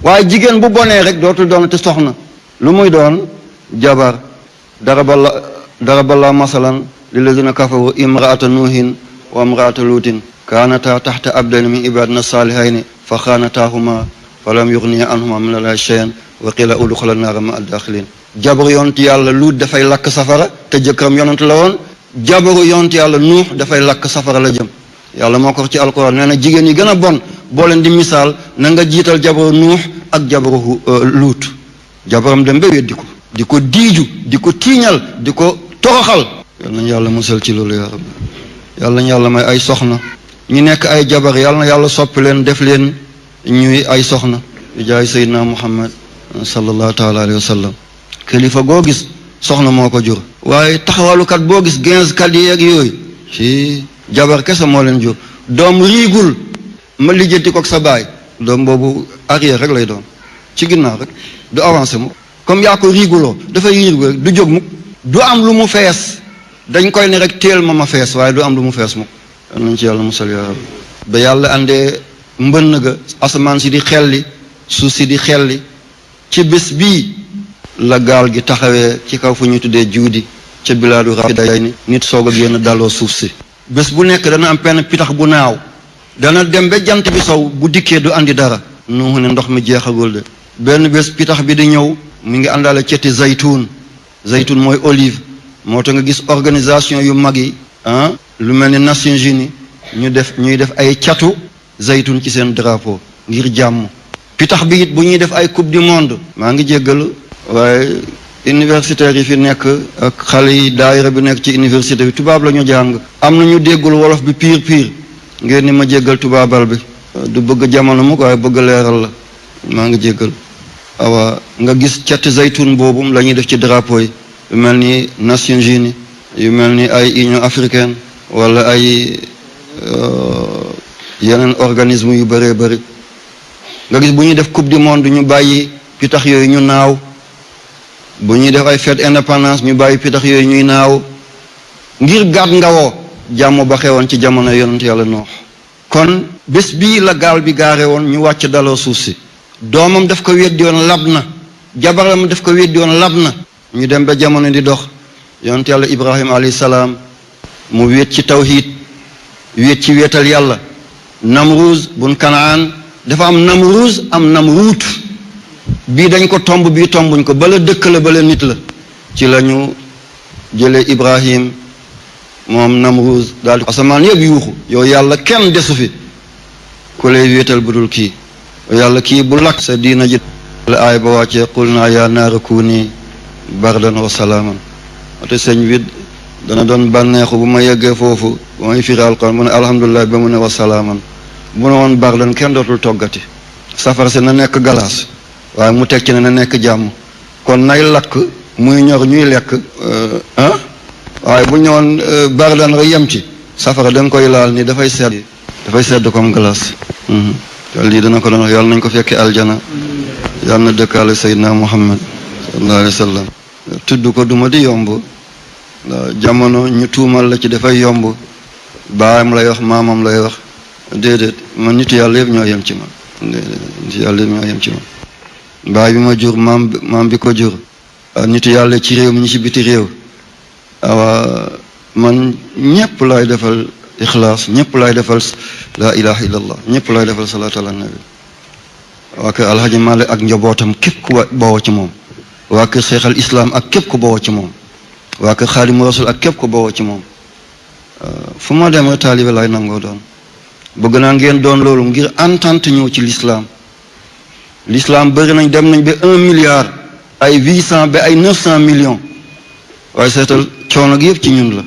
waaye jigéen bu bonee rek dootul doon te soxna lu muy doon jabar daraballa masalan lillazina kafaru imraata nuuhin wa imraata luutin kaanata taxta abdayn min ibadina salihayni fa xaanataahuma falam yuxniya anhuma min allahi shay'an wa qila udxula naara ma addaxilin jabaru yonent yàlla luut dafay lakk safara te jëkkëram yonent la woon jabaru yonent yàlla nuux dafay lakk safara la jëm yàlla moo ko wax ci alquran nee na jigéen yi gën a bon boo leen di misaal na nga jiital jabaru nuux ak jabaru luut jabaram dem ba weddi ko di ko diiju di ko tiiñal di ko toroxal yal nañu yàlla musal ci loolu yaa rabbi yàlla nañu yàlla may ay soxna ñu nekk ay jabar yàlla na yàlla soppi leen def leen ñuy ay soxna di jaay Seydina Muhammad sallallahu taala alayhi wa sallam kilifa goo gis soxna moo ko jur waaye taxawalukat boo gis 15 kat yi ak yooyu ci jabar kese moo leen jur doom riigul ma lijjanti ko ak sa baay doom boobu arrière rek lay doon ci ginnaaw rek du avancé mu comme yaa ko riiguloo dafay riigu rek du jóg mukk du am lu mu fees dañ koy ne rek teel ma fees waaye du am lu mu fees mukk nañ ci yàlla musal yaa rabbi ba yàlla andee mbënn ga asamaan si di xelli suuf si di xelli ci bés bii la gaal gi taxawee ci kaw fu ñuy tuddee juudi ca bilaadu rafiday ni nit soog a génn daloo suuf si bés bu nekk dana am penn pitax bu naaw dana dem ba jant bi sow bu dikkee du andi dara Nuuhu ne ndox mi jeexagul de benn bés pitax bi di ñëw mi ngi àndaale ceti zaytuun mooy olive moo tax nga gis organisation yu mag yi lu mel ni Nations Unies ñuy def ay catu zaytuun ci seen drapeau ngir jàmm pitax bi it bu ñuy def ay coupe du monde maa ngi jéggalu waaye universitaires yi fi nekk ak xale yi daayira bi nekk ci université bi tubaab la ñu jàng am na ñu déggul wolof bi piir ngeen ni ma jéggal tubaabal bi du bëgg jamono mu waaye bëgg leeral la maa ngi jéggal awa nga gis cati zaytun boobu la ñuy def ci drapeau yi yu mel ni Nations Unies yu mel ni ay Union africaine wala ay yeneen organisme yu bëree bëri nga gis bu ñuy def coupe du monde ñu bàyyi pitax yooyu ñu naaw bu ñuy def ay fête indépendance ñu bàyyi pitax yooyu ñuy naaw ngir gàtt ngawoo jàmm ba xewoon ci jamono yonent yàlla Noox kon bés bii la gaal bi gaare woon ñu wàcc daloo suuf si doomam daf ko weddi woon lab na jabaram daf ko weddi woon lab na ñu dem ba jamono di dox yonent yàlla Ibrahima alayhi salaam mu wéet ci tawhid wéet ci wéetal yàlla Namruuz bun Kanaan dafa am Namruuz am Namruut bii dañ ko tomb bii tombuñ ko bala dëkk la bala nit la ci la ñu jëlee Ibrahim moom Namruuz daal di asamaan yëpp yuuxu yow yàlla kenn desu fi ku lay wéetal bu dul kii yàlla kii bu lakk sa diina ji la aay ba wàccee qul naa yaa naara kuuni bardan wa salaaman te sëñ bi dana doon bànneexu bu ma yeggee foofu bu may firi alquran mu ne alhamdulilah ba mu ne wa salaaman bu ne woon bardan kenn dootul toggati safara si na nekk galaas waaye mu teg ci ne na nekk jàmm kon nay lakk muy ñor ñuy lekk waaye bu ñëwoon bardan rek yem ci safara da nga koy laal ni dafay sedd comme glace te lii dana ko doon wax yàlla nañ ko fekkee aljana yàlla na dëkkaale Seydina Muhammad sallallahu alayhi wa sallam tudd ko duma di yomb jamono ñu tuumal la ci dafay yomb baayam lay wax maamam lay wax déedéet man nitu yàlla yëpp ñoo yem ci man déedéet nitu yàlla yëpp ñoo yem ci man baay bi ma jur maam bi ko jur nitu yàlla ci réew mi ñi ci biti réew awa man ñëpp laay defal ixlaas ñëpp laay defal la ilaha illallah ñëpp laay defal salaatu ala nabi waa kër alhaji Malick ak njabootam képp ku bawoo ci moom waa kër Cheikh al Islam ak képp ku bawoo ci moom waa kër Xaadimu Rasul ak képp ku bawoo ci moom fu ma dem rek taalibe lay nangoo doon bëgg naa ngeen doon loolu ngir entente ñëw ci l'islam bëri nañ dem nañ ba 1 milliard ay 800 ba ay 900 millions waaye seetal coono gi yëpp ci ñun la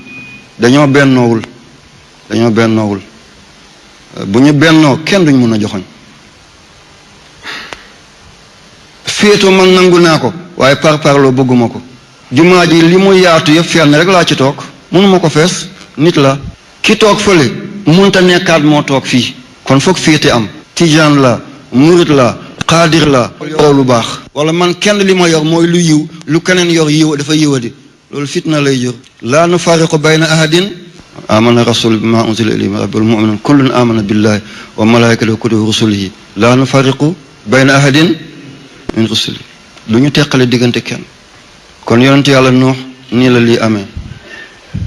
dañoo bennoowul bu ñu bennoo kenn duñ mën a joxoñ féetoo man nangu naa ko waaye parloo bëgguma ko jumaa ji li mu yaatu yëpp fenn rek laa ci toog mënuma ko fees nit la ki toog fële munta nekkaat moo toog fii kon foog féete am tijaan la murit la xaadir la yor lu baax wala man kenn li ma yor mooy lu yiw lu keneen yor yiw dafa yiwadi loolu fitna lay jur laa nufarriqu bayna ahadin amana rasul bima unzila ilayhi min rabbil mu'minun kullun amana billahi wa malaikatihi wa kutubihi wa rusulihi laa nufarriqu bayna ahadin min rusulihi du ñu teqale diggante kenn kon yonent yàlla Nuux nii la lii amee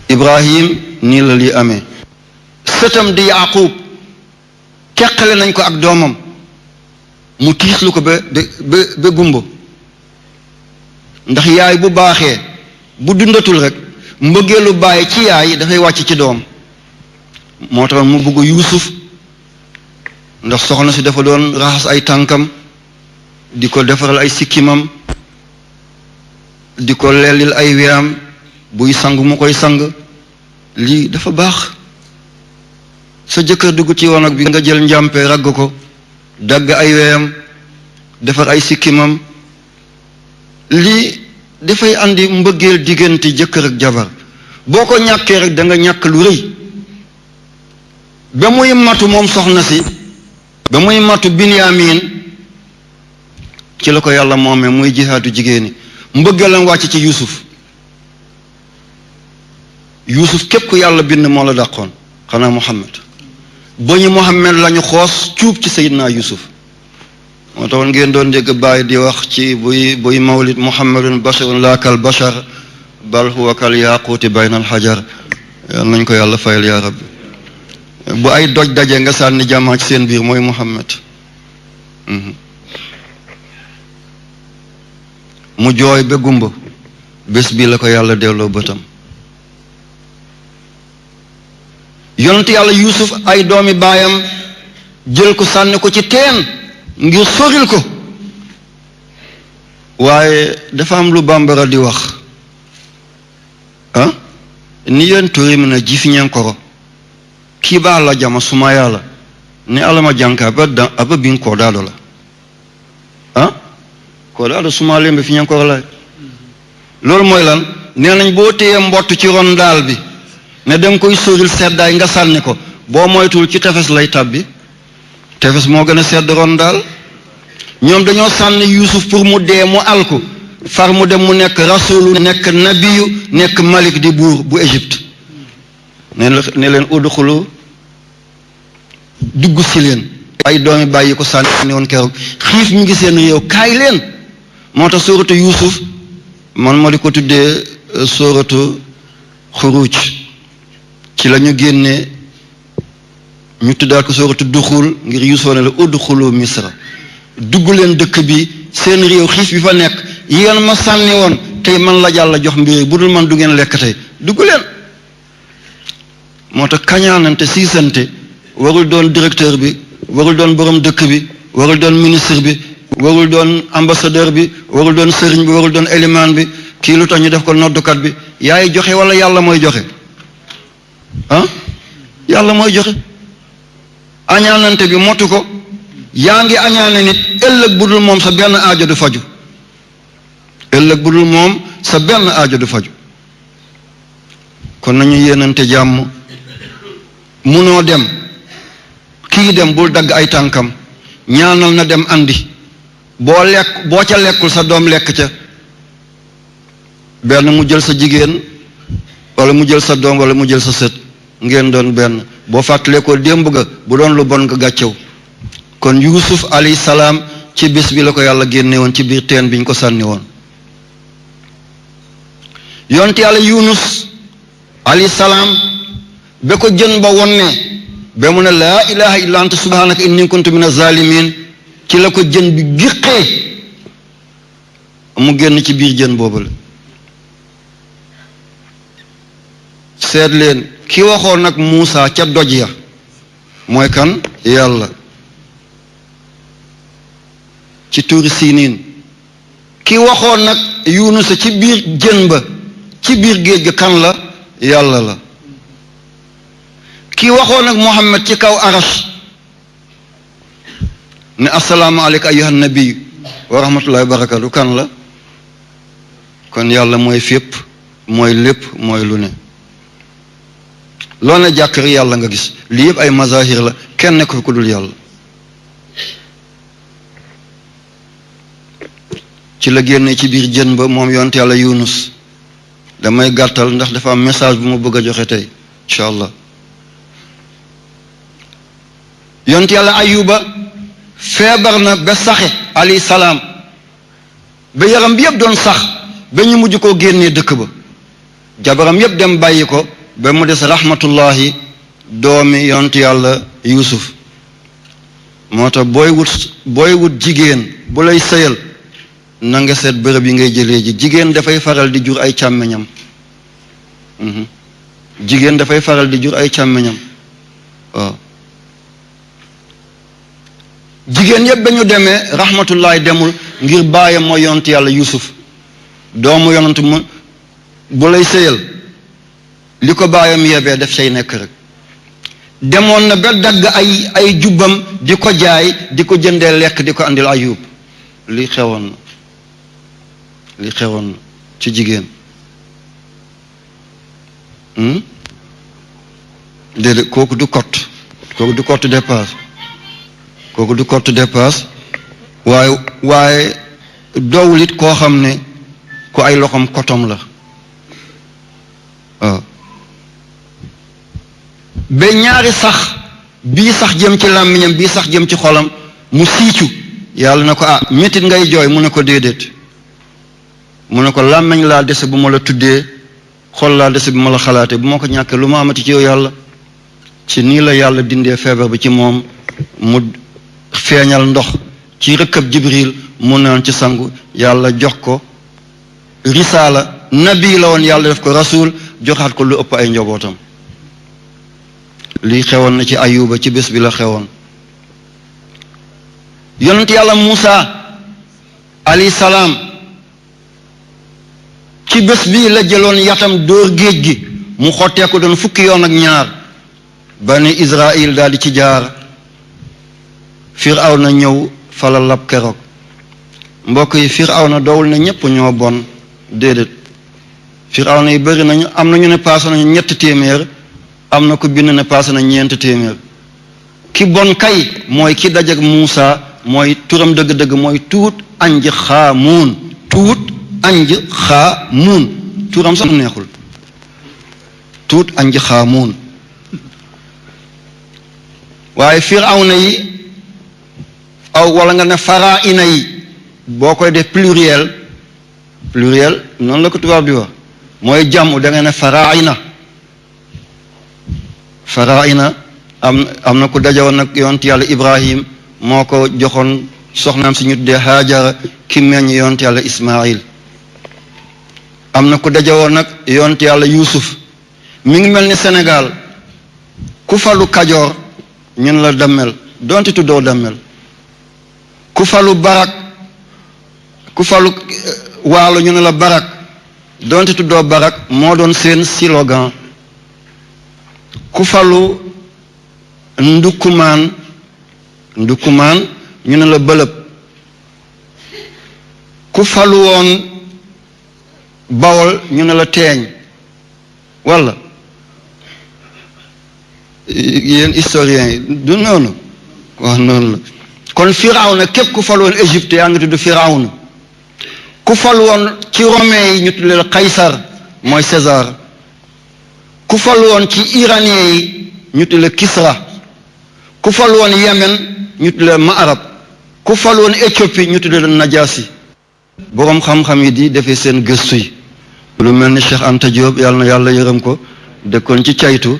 Ibrahim nii la lii amee sëtam di Yaqub teqale nañ ko ak doomam mu tiislu ko ba gumbo ndax yaay bu baaxee bu dundatul rek mbëggeelu bàyyi ci yaay dafay wàcc ci doom moo tax mu bëgg Yuusuf ndax soxna si dafa doon raxas ay tànkam di ko defaral ay sikkimam di ko lellil ay weyam buy sang mu koy sang lii dafa baax sa jëkkër dugg ci wanag bi nga jël njàmpe ragg ko dagg ay weyam defar ay sikkimam lii dafay andi mbëggeel diggante jëkkër ak jabar boo ko ñàkkee rek da nga ñàkk lu rëy ba muy matu moom soxna si ba muy matu Binyamin ci la ko yàlla moomee muy jihaatu jigéeni mbëggeelam wàcc ci Yuusuf képp ku yàlla bind moo la dàqoon xanaa Muhammad ba ñu Muhammad lañu xoos cuub ci Seydina Yuusuf moo taxoon ngeen doon dégg bàyyi di wax ci buy mawlid Muhammadun basharun laa kal bashar bal huwa kal yaquuti bayna al hajar yal nañ ko yàlla fayal yaa rabbi bu ay doj daje nga sànni jàmmaa ci seen biir mooy Muhammad mu jooy ba gumba bés bi la ko yàlla delloo bëtam yonent yàlla Yuusuf ay doomi baayam jël ko sànni ko ci teen ngir soril ko waaye dafa am lu bambara di wax ni yen tori mina jifiñenkoro kiba la jama sumayala ni alama janka aba bin kodaɗo la kodaɗo suma lembe fiñenkoro la loolu mooy lan nee nañ boo téyee mbott ci ron daal bi ne danga koy soril seddaay nga sànni ko boo moytul ci tefes lay tàbbi tefes moo gën a sedd ron daal ñoom dañoo sànni Yuusuf pour mu dee mu alku far mu dem mu nekk rasulu nekk nabiyu nekk malik di buur bu Égypte ne leen udxulu dugg si leen ay doomi bàyyi ko sànni woon keroog xiif mi ngi seen réew kaay leen moo tax sóoratu Yuusuf man ma di ko tuddee sóoratu xuruj ci la ñu génnee ñu tuddaat ko sóoratu duxul ngir Yuusuf ne la udxulu misra dugg leen dëkk bi seen réew xiif bi fa nekk yéen ma sànni woon tey man la Yàlla jox mbir bu dul man du ngeen lekk tey dugg leen moo tax kañaanante siisante warul doon directeur bi warul doon borom dëkk bi warul doon ministre bi warul doon ambassadeur bi warul doon sëriñ bi warul doon élimaan bi kii lu tax ñu def ko noddukat bi yaay joxe wala yàlla mooy joxe yàlla mooy joxe añaanante bi motu ko yaa ngi añaane nit ëllëg bu dul moom sa benn aajo du faju ëllëg bu dul moom sa benn aajo du faju kon nañu yéenante jàmm munoo dem kii dem bul dagg ay tànkam ñaanal na dem andi boo ca lekkul sa doom lekk ca benn mu jël sa jigéen wala mu jël sa doom wala mu jël sa sët ngeen doon benn boo fàttalee ko démb ga bu doon lu bon nga gàccew kon Yuusuf alayhi salaam ci bés bi la ko yàlla génne woon ci biir teen bi ñu ko sànni woon yonte yàlla Yunus alayhi salaam ba ko jën ba wonne ba mu ne laa ilaha illa anta subhanaka inni kuntu min az-zalimin ci la ko jën bi giqee mu génn ci biir jën boobu la seet leen ki waxoon nag Muusa ca doj ya mooy kan yàlla ci tuuri Siniin ki waxoon nag Yunus ci biir jën ba ci biir géej ga kan la yàlla la ki waxoon nag Muhammad ci kaw arash ne assalaamu aleyka ayyuhan nabi wa rahmatullahi wa barakatu kan la kon yàlla mooy fépp mooy lépp mooy lu ne loo ne jàkkari yàlla nga gis lii yëpp ay mazahir la kenn nekk ku dul yàlla ci la génne ci biir jën ba moom yonte yàlla Yunus damay gàttal ndax dafa am message bu ma bëgg a joxe tey incha allah yonte yàlla Ayuba feebar na ba saxe alayhi salaam ba yaram bi yëpp doon sax ba ñu mujj koo génnee dëkk ba jabaram yëpp dem bàyyi ko ba mu des rahmatullahi doomi yonte yàlla Yuusuf moo tax booy wut jigéen bu lay sëyal na nga seet bërëb yi ngay jëlee ji jigéen dafay faral di jur ay càmmeñam jigéen dafay faral di jur ay càmmeñam waaw jigéen yëpp ba ñu demee rahmatullahi demul ngir baayam mooy yonent yàlla Yuusuf doomu yonent mu bu lay sëyal li ko baayam yebee def say nekk rek demoon na ba dagg ay jubbam di ko jaay di ko jëndee lekk di ko andil Ayub li xewoon na ci jigéen déedéet kooku du cotte dépasse kooku du cotte dépasse waaye doowul it koo xam ne ku ay loxom kotom la waaw ba ñaari sax bii sax jëm ci làmmiñam bii sax jëm ci xolam mu siicu yàlla na ko mettit ngay jooy mu ne ko déedéet mu ne ko làmmiñ laa dese bu ma la tuddee xol laa dese bu ma la xalaatee bu ma ko ñàkkee lu ma amati ci yow yàlla ci nii la yàlla dindee feebar bi ci moom mu feeñal ndox ci rëkkab Jibril mu naan ci sangu yàlla jox ko risaala nabi la woon yàlla def ko rasul joxaat ko lu ëpp ay njobootam lii xewoon na ci Ayuba ci bés bi la xewoon yonent yàlla Muusa alayhi salaam ci bés bii la jëloon yatam dóor géej gi mu xottee ko doon fukki yoon ak ñaar bani Israël daal di ci jaar Firawna ñëw fala lab keroog mbokk yi Firawna doowul ne ñépp ñoo bon déedéet Firawna yi bëri nañu am na ñu ne paase nañu 300 am na ko bind ne paase na 400 ki bon kay mooy ki dajeg Muusa mooy turam dëgg-dëgg mooy tuut anj xaamuun turam sax neexul tuut anj xaamuun waaye Firawna yi wala nga ne faraina yi boo koy def pluriel noonu la ko tubaab di wax mooy jàmm da nga ne faraina am na ku dajawoon nag yonent yàlla Ibrahim moo ko joxoon soxnaam si ñu tuddee Haajara ki meññ yonent yàlla Ismaïl am na ku dajawoon nag yonent yàlla Yuusuf mi ngi mel ni Sénégal ku falu Kajoor ñun la Damel donte tuddoo Damel ku falu Waalo ñu ne la Barak donte tuddoo Barak moo doon seen slogan ku falu Ndukumaan ñu ne la Bëlëb ku falu woon Bawol ñu ne la Teeñ walla yéen historiens yi du noonu waaw noonu la kon Firawna képp ku fal woon Égypte yaa ngi tudd Firawna ku fal woon ci romain yi ñu tudd la Qaysar mooy César ku fal woon ci iranien yi ñu tuddee Kisra ku fal woon Yemen ñu tuddee Ma'arab ku fal woon Éthiopie ñu tuddee Najaasi boroom xam-xam yi di defee seen gëstu yi lu mel ni Cheikh Anta Diop yàlla na yàlla yërëm ko dëkkoon ci caytu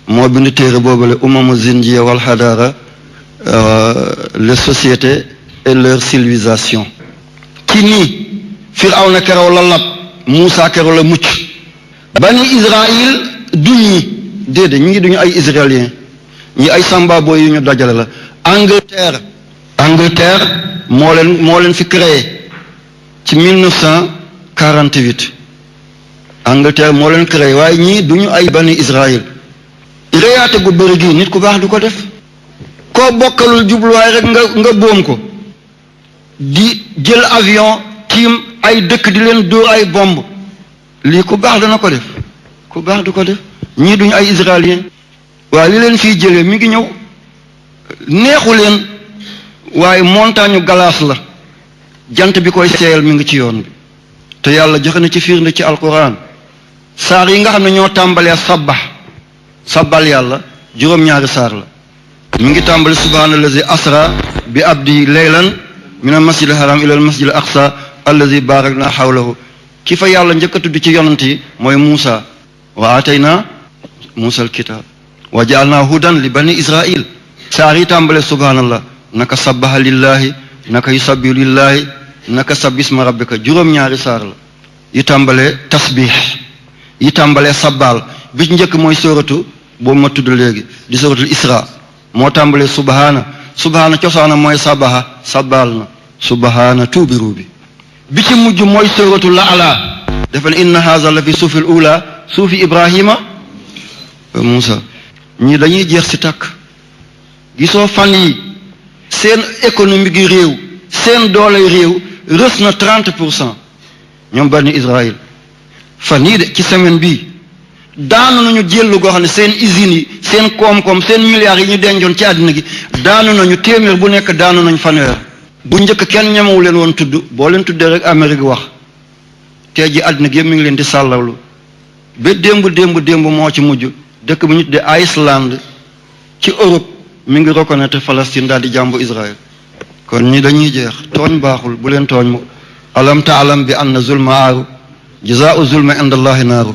moo bind téere boobale umamu zinjiya wal hadara les sociétés et leur civilisation ci nii Firawna keroog la lab Muusa keroog la mucc bani Israël du ñi déedéet ñu ngi duñu ay israéliens ñi ay sambabo yu ñu dajale la Angleterre moo leen fi créé ci 1948 Angleterre moo leen créé waaye ñii duñu ay bani Israël réyaate gu bëri gi nit ku baax du ko def koo bokkalul jubluwaay rek nga boom ko di jël avion tiim ay dëkk di leen dóor ay bomb lii ku baax dana ko def ku baax du ko def ñii duñu ay israéliens waaye li leen fiy jëlee mi ngi ñëw neexu leen waaye montagne glace la jant bi koy seeyal mi ngi ci yoon bi te yàlla joxe na ci firnde ci alquran saar yi nga xam ne ñoo tàmbalee sabbal yàlla juróom-ñaari saar la mi ngi tàmbali subhaanallazi asra bi abdi laylan min al masjid al haram ila al masjid al aqsa allazi barakna hawlahu ki fa yàlla njëkk a tudd ci yonant yi mooy Muusa wa atayna Muusa al kitab wa ja'alna hudan li bani israil saar yi tàmbale subhaanallah naka sabbaha lillahi naka yusabbihu lillahi naka sabbisma rabbika juróom-ñaari saar la yi tàmbalee tasbih yi tàmbalee sabbaal bi ci njëkk mooy sóoratu boobu ma tudd léegi di sóoratul isra moo tàmbalee subhaana cosaana mooy sabbaal na subhaana tuubiru bi ci mujj mooy sóoratu la'ala dafa ne inna haza la fi suufil ula suufi ibrahima Muusa ñii dañuy jeex si tàkk gisoo fan yi seen économie gi réew seen doole réew rës na 30% ñoom bani Israël fan yii de ci semaine bii daanu nañu jëllu goo xam ne seen usines yi seen koom-koom seen milliards yi ñu dencoon ci àddina gi daanu nañu téeméer bu nekk daanu nañu fanweer bu njëkk kenn ñemewu leen woon tudd boo leen tuddee rek Amérique wax tey ji àddina gi yëpp mi ngi leen di sàllawlu ba démb moo ci mujj dëkk bu ñu tuddee Iceland ci Europe mi ngi reconnaître Palestine daal di jàmbu Israël kon ñi dañuy jeex tooñ baaxul bu leen tooñ mu alam taalam bi anna zulma aaru jazaa'u zulma inda allahi naaru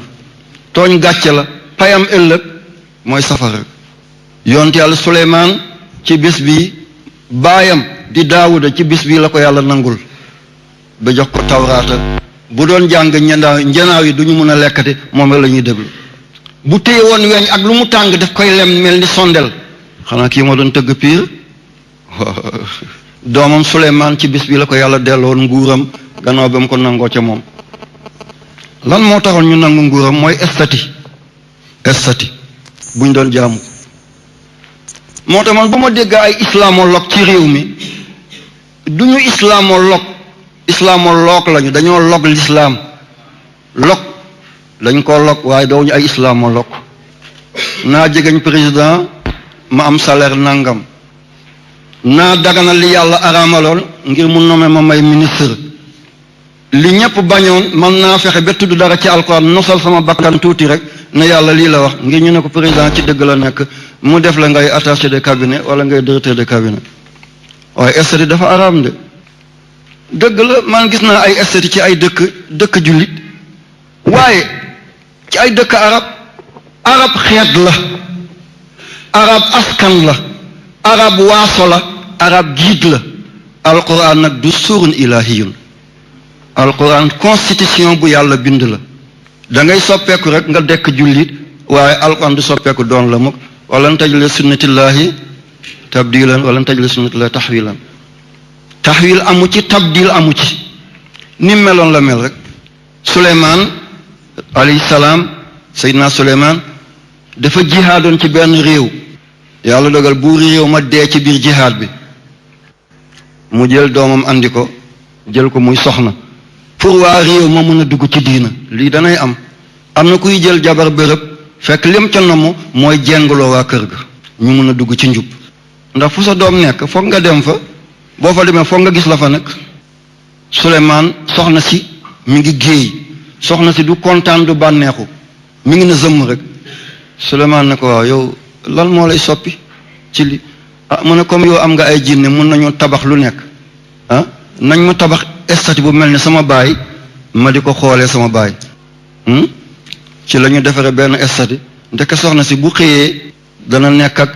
tooñ gàcce la payam ëllëg mooy safara yonent yàlla Suleymaan ci bis bi baayam di Daawuda ci bis bi la ko yàlla nangul ba jox ko tawraata bu doon jàng njanaaw yi du ñu mën a lekkati moom la ñuy déglu bu téye woon weñ ak lu mu tàng daf koy lem mel ni sondel xanaa kii moo doon tëgg piir doomam Suleymaan ci bis bi la ko yàlla delloon nguuram gannaaw ba mu ko nangoo ca moom lan moo taxoon ñu nangu nguuram mooy estati buñ doon jaamu moo tax man bu ma dégg ay islamologue ci réew mi du ñu islamologue lañu dañoo log l'islam log dañ ko log waaye doo ñu ay islamologue naa jegeñ président ma am salaire nangam naa daganal li yàlla araamaloon ngir mu nommé ma may ministre li ñëpp bañoon man naa fexe ba tudd dara ci alquran nosal sama bakkan tuuti rek ne yàlla lii la wax ngir ñu ne ko président ci dëgg la nekk mu def la ngay attaché de cabinet wala ngay directeur de cabinet waaye estati dafa araam de dëgg la man gis naa ay estati ci ay dëkk jullit waaye ci ay dëkk arab xeet la arab askan la arab waaso la arab giid la alquran nag du suurun ilahiyun alquran constitution bu yàlla bind la da ngay soppeeku rek nga dekk jullit waaye alquran du soppeeku doon la mukk walan tajli sunnatillahi tabdilan walan tajli sunnatillahi taxwil amu ci tabdil amu ci ni meloon la mel rek Suleymaan alayhi salaam Seydina Suleymaan dafa jihaadoon ci benn réew yàlla dogal buuri réew ma dee ci biir jihaad bi mu jël doomam andi ko jël ko muy soxna pour waa réew ma mën a dugg ci diina lii danay am na kuy jël jabar bërëb fekk lim ca namm mooy jengloo waa kër ga ñu mën a dugg ci njub ndax fu sa doom nekk foog nga dem fa boo fa demee foog nga gis la fa nekk Suleymaan soxna si mi ngi géey soxna si du kontaan du bànneexu mi ngi na zëmm rek Suleymaan ne ko waaw yow lan moo lay soppi ci li mu ne comme yow am nga ay jinne mun nañu tabax lu nekk nañ ma tabax statue bu mel ni sama baay ma di ko xoolee sama baay ci la ñu defaree benn statue ndeke soxna si bu xëyee dana nekk ak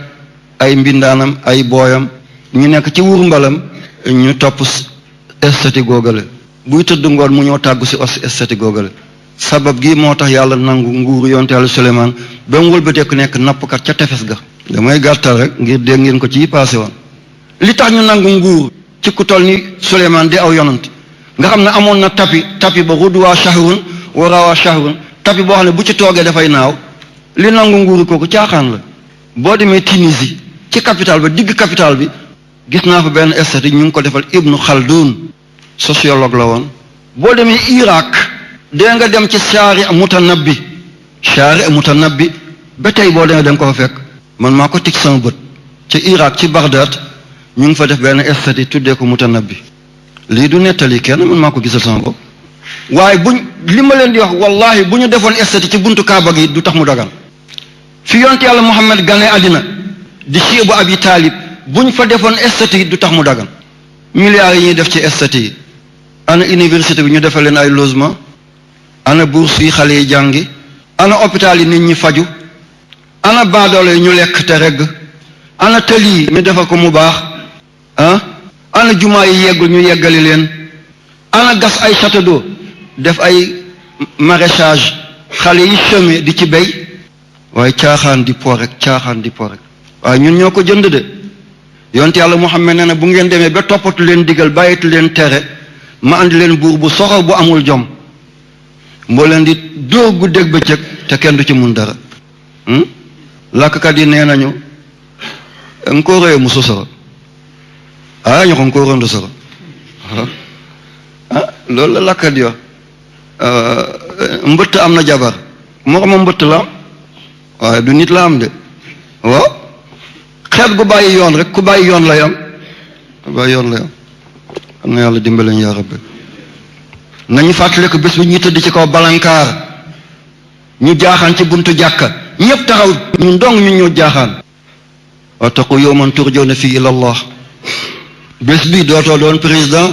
ay mbindaanam ay booyam ñu nekk ci wur mbalam ñu topp statue googale buy tëdd ngoon mu ñëw tàggu si os statue googale sabab gi moo tax yàlla nangu nguuru yonte yàlla Suleymaan ba mu wëlbateeku nekk nappkat ca tefes ga damay gàttal rek ngir dégg ngeen ko ci passé woon li tax ñu nangu nguur ci ku toll ni Suleymaan di aw yonant nga xam ne amoon na tapi ba rudwaa shahrun wa rawaa shahrun tapi boo xam ne bu ci toogee dafay naaw li nangu nguuru kooku caaxaan la boo demee Tunisie ci capitale ba digg capitale bi gis naa fa benn statue ñu ngi ko defal Ibnu Khaldun sociologue la woon boo demee Irak dee nga dem ci Shaari Mutanabbi ba tey boo demee da nga ko fa fekk man maa ko tig sama bët ci Irak ci Bagdad ñu ngi fa def benn statue tuddee ko Mutanabbi lii du nettali kenn man maa ko gisal sama bopp waaye li ma leen di wax wallahi bu ñu defoon statue ci buntu Kaaba gi du tax mu dagan fi yonte yàlla Muhammad gane àddina di Cheikh Abi Talib bu ñu fa defoon statue du tax mu dagan milliards yi ñuy def ci statue yi ana université bi ñu defal leen ay logement ana bourse yi xale yi jàngi ana hôpital yi nit ñi faju ana baadoolo yi ñu lekk te regg ana tël yi ñu defal ko mu baax ana jumaa yi yeggul ñu yeggali leen ana gas ay château d'eau def ay maraîchage xale yi semé di ci béy waaye caaxaan di po rek waaye ñun ñoo ko jënd de yonte yàlla Muhammad nee na bu ngeen demee ba toppatu leen digal bàyyitu leen tere ma andi leen buur bu soxor bu amul jom moo leen di dóor guddeeg bëccëg te kenn du ci mun dara làkkat yi nee nañu nkooroye mu sosoro ñu ko nkooroon du soro loolu la làkkat yi wax mbëtt am na jabar moo xam mbëtt la am waaye du nit la am de waaw xeet gu bàyyi yoon rek ku bàyyi yoon lay am am na yàlla dimbaleñ yaa rabbi nañu fàttale ko bés bu ñuy tëdd ci kaw balankaar ñu jaaxaan ci buntu jàkka ñëpp taxaw ñun dong ñu ñëw jaaxaan wattaqu yawman turjawna fii ila Allah bés bi dootoo doon président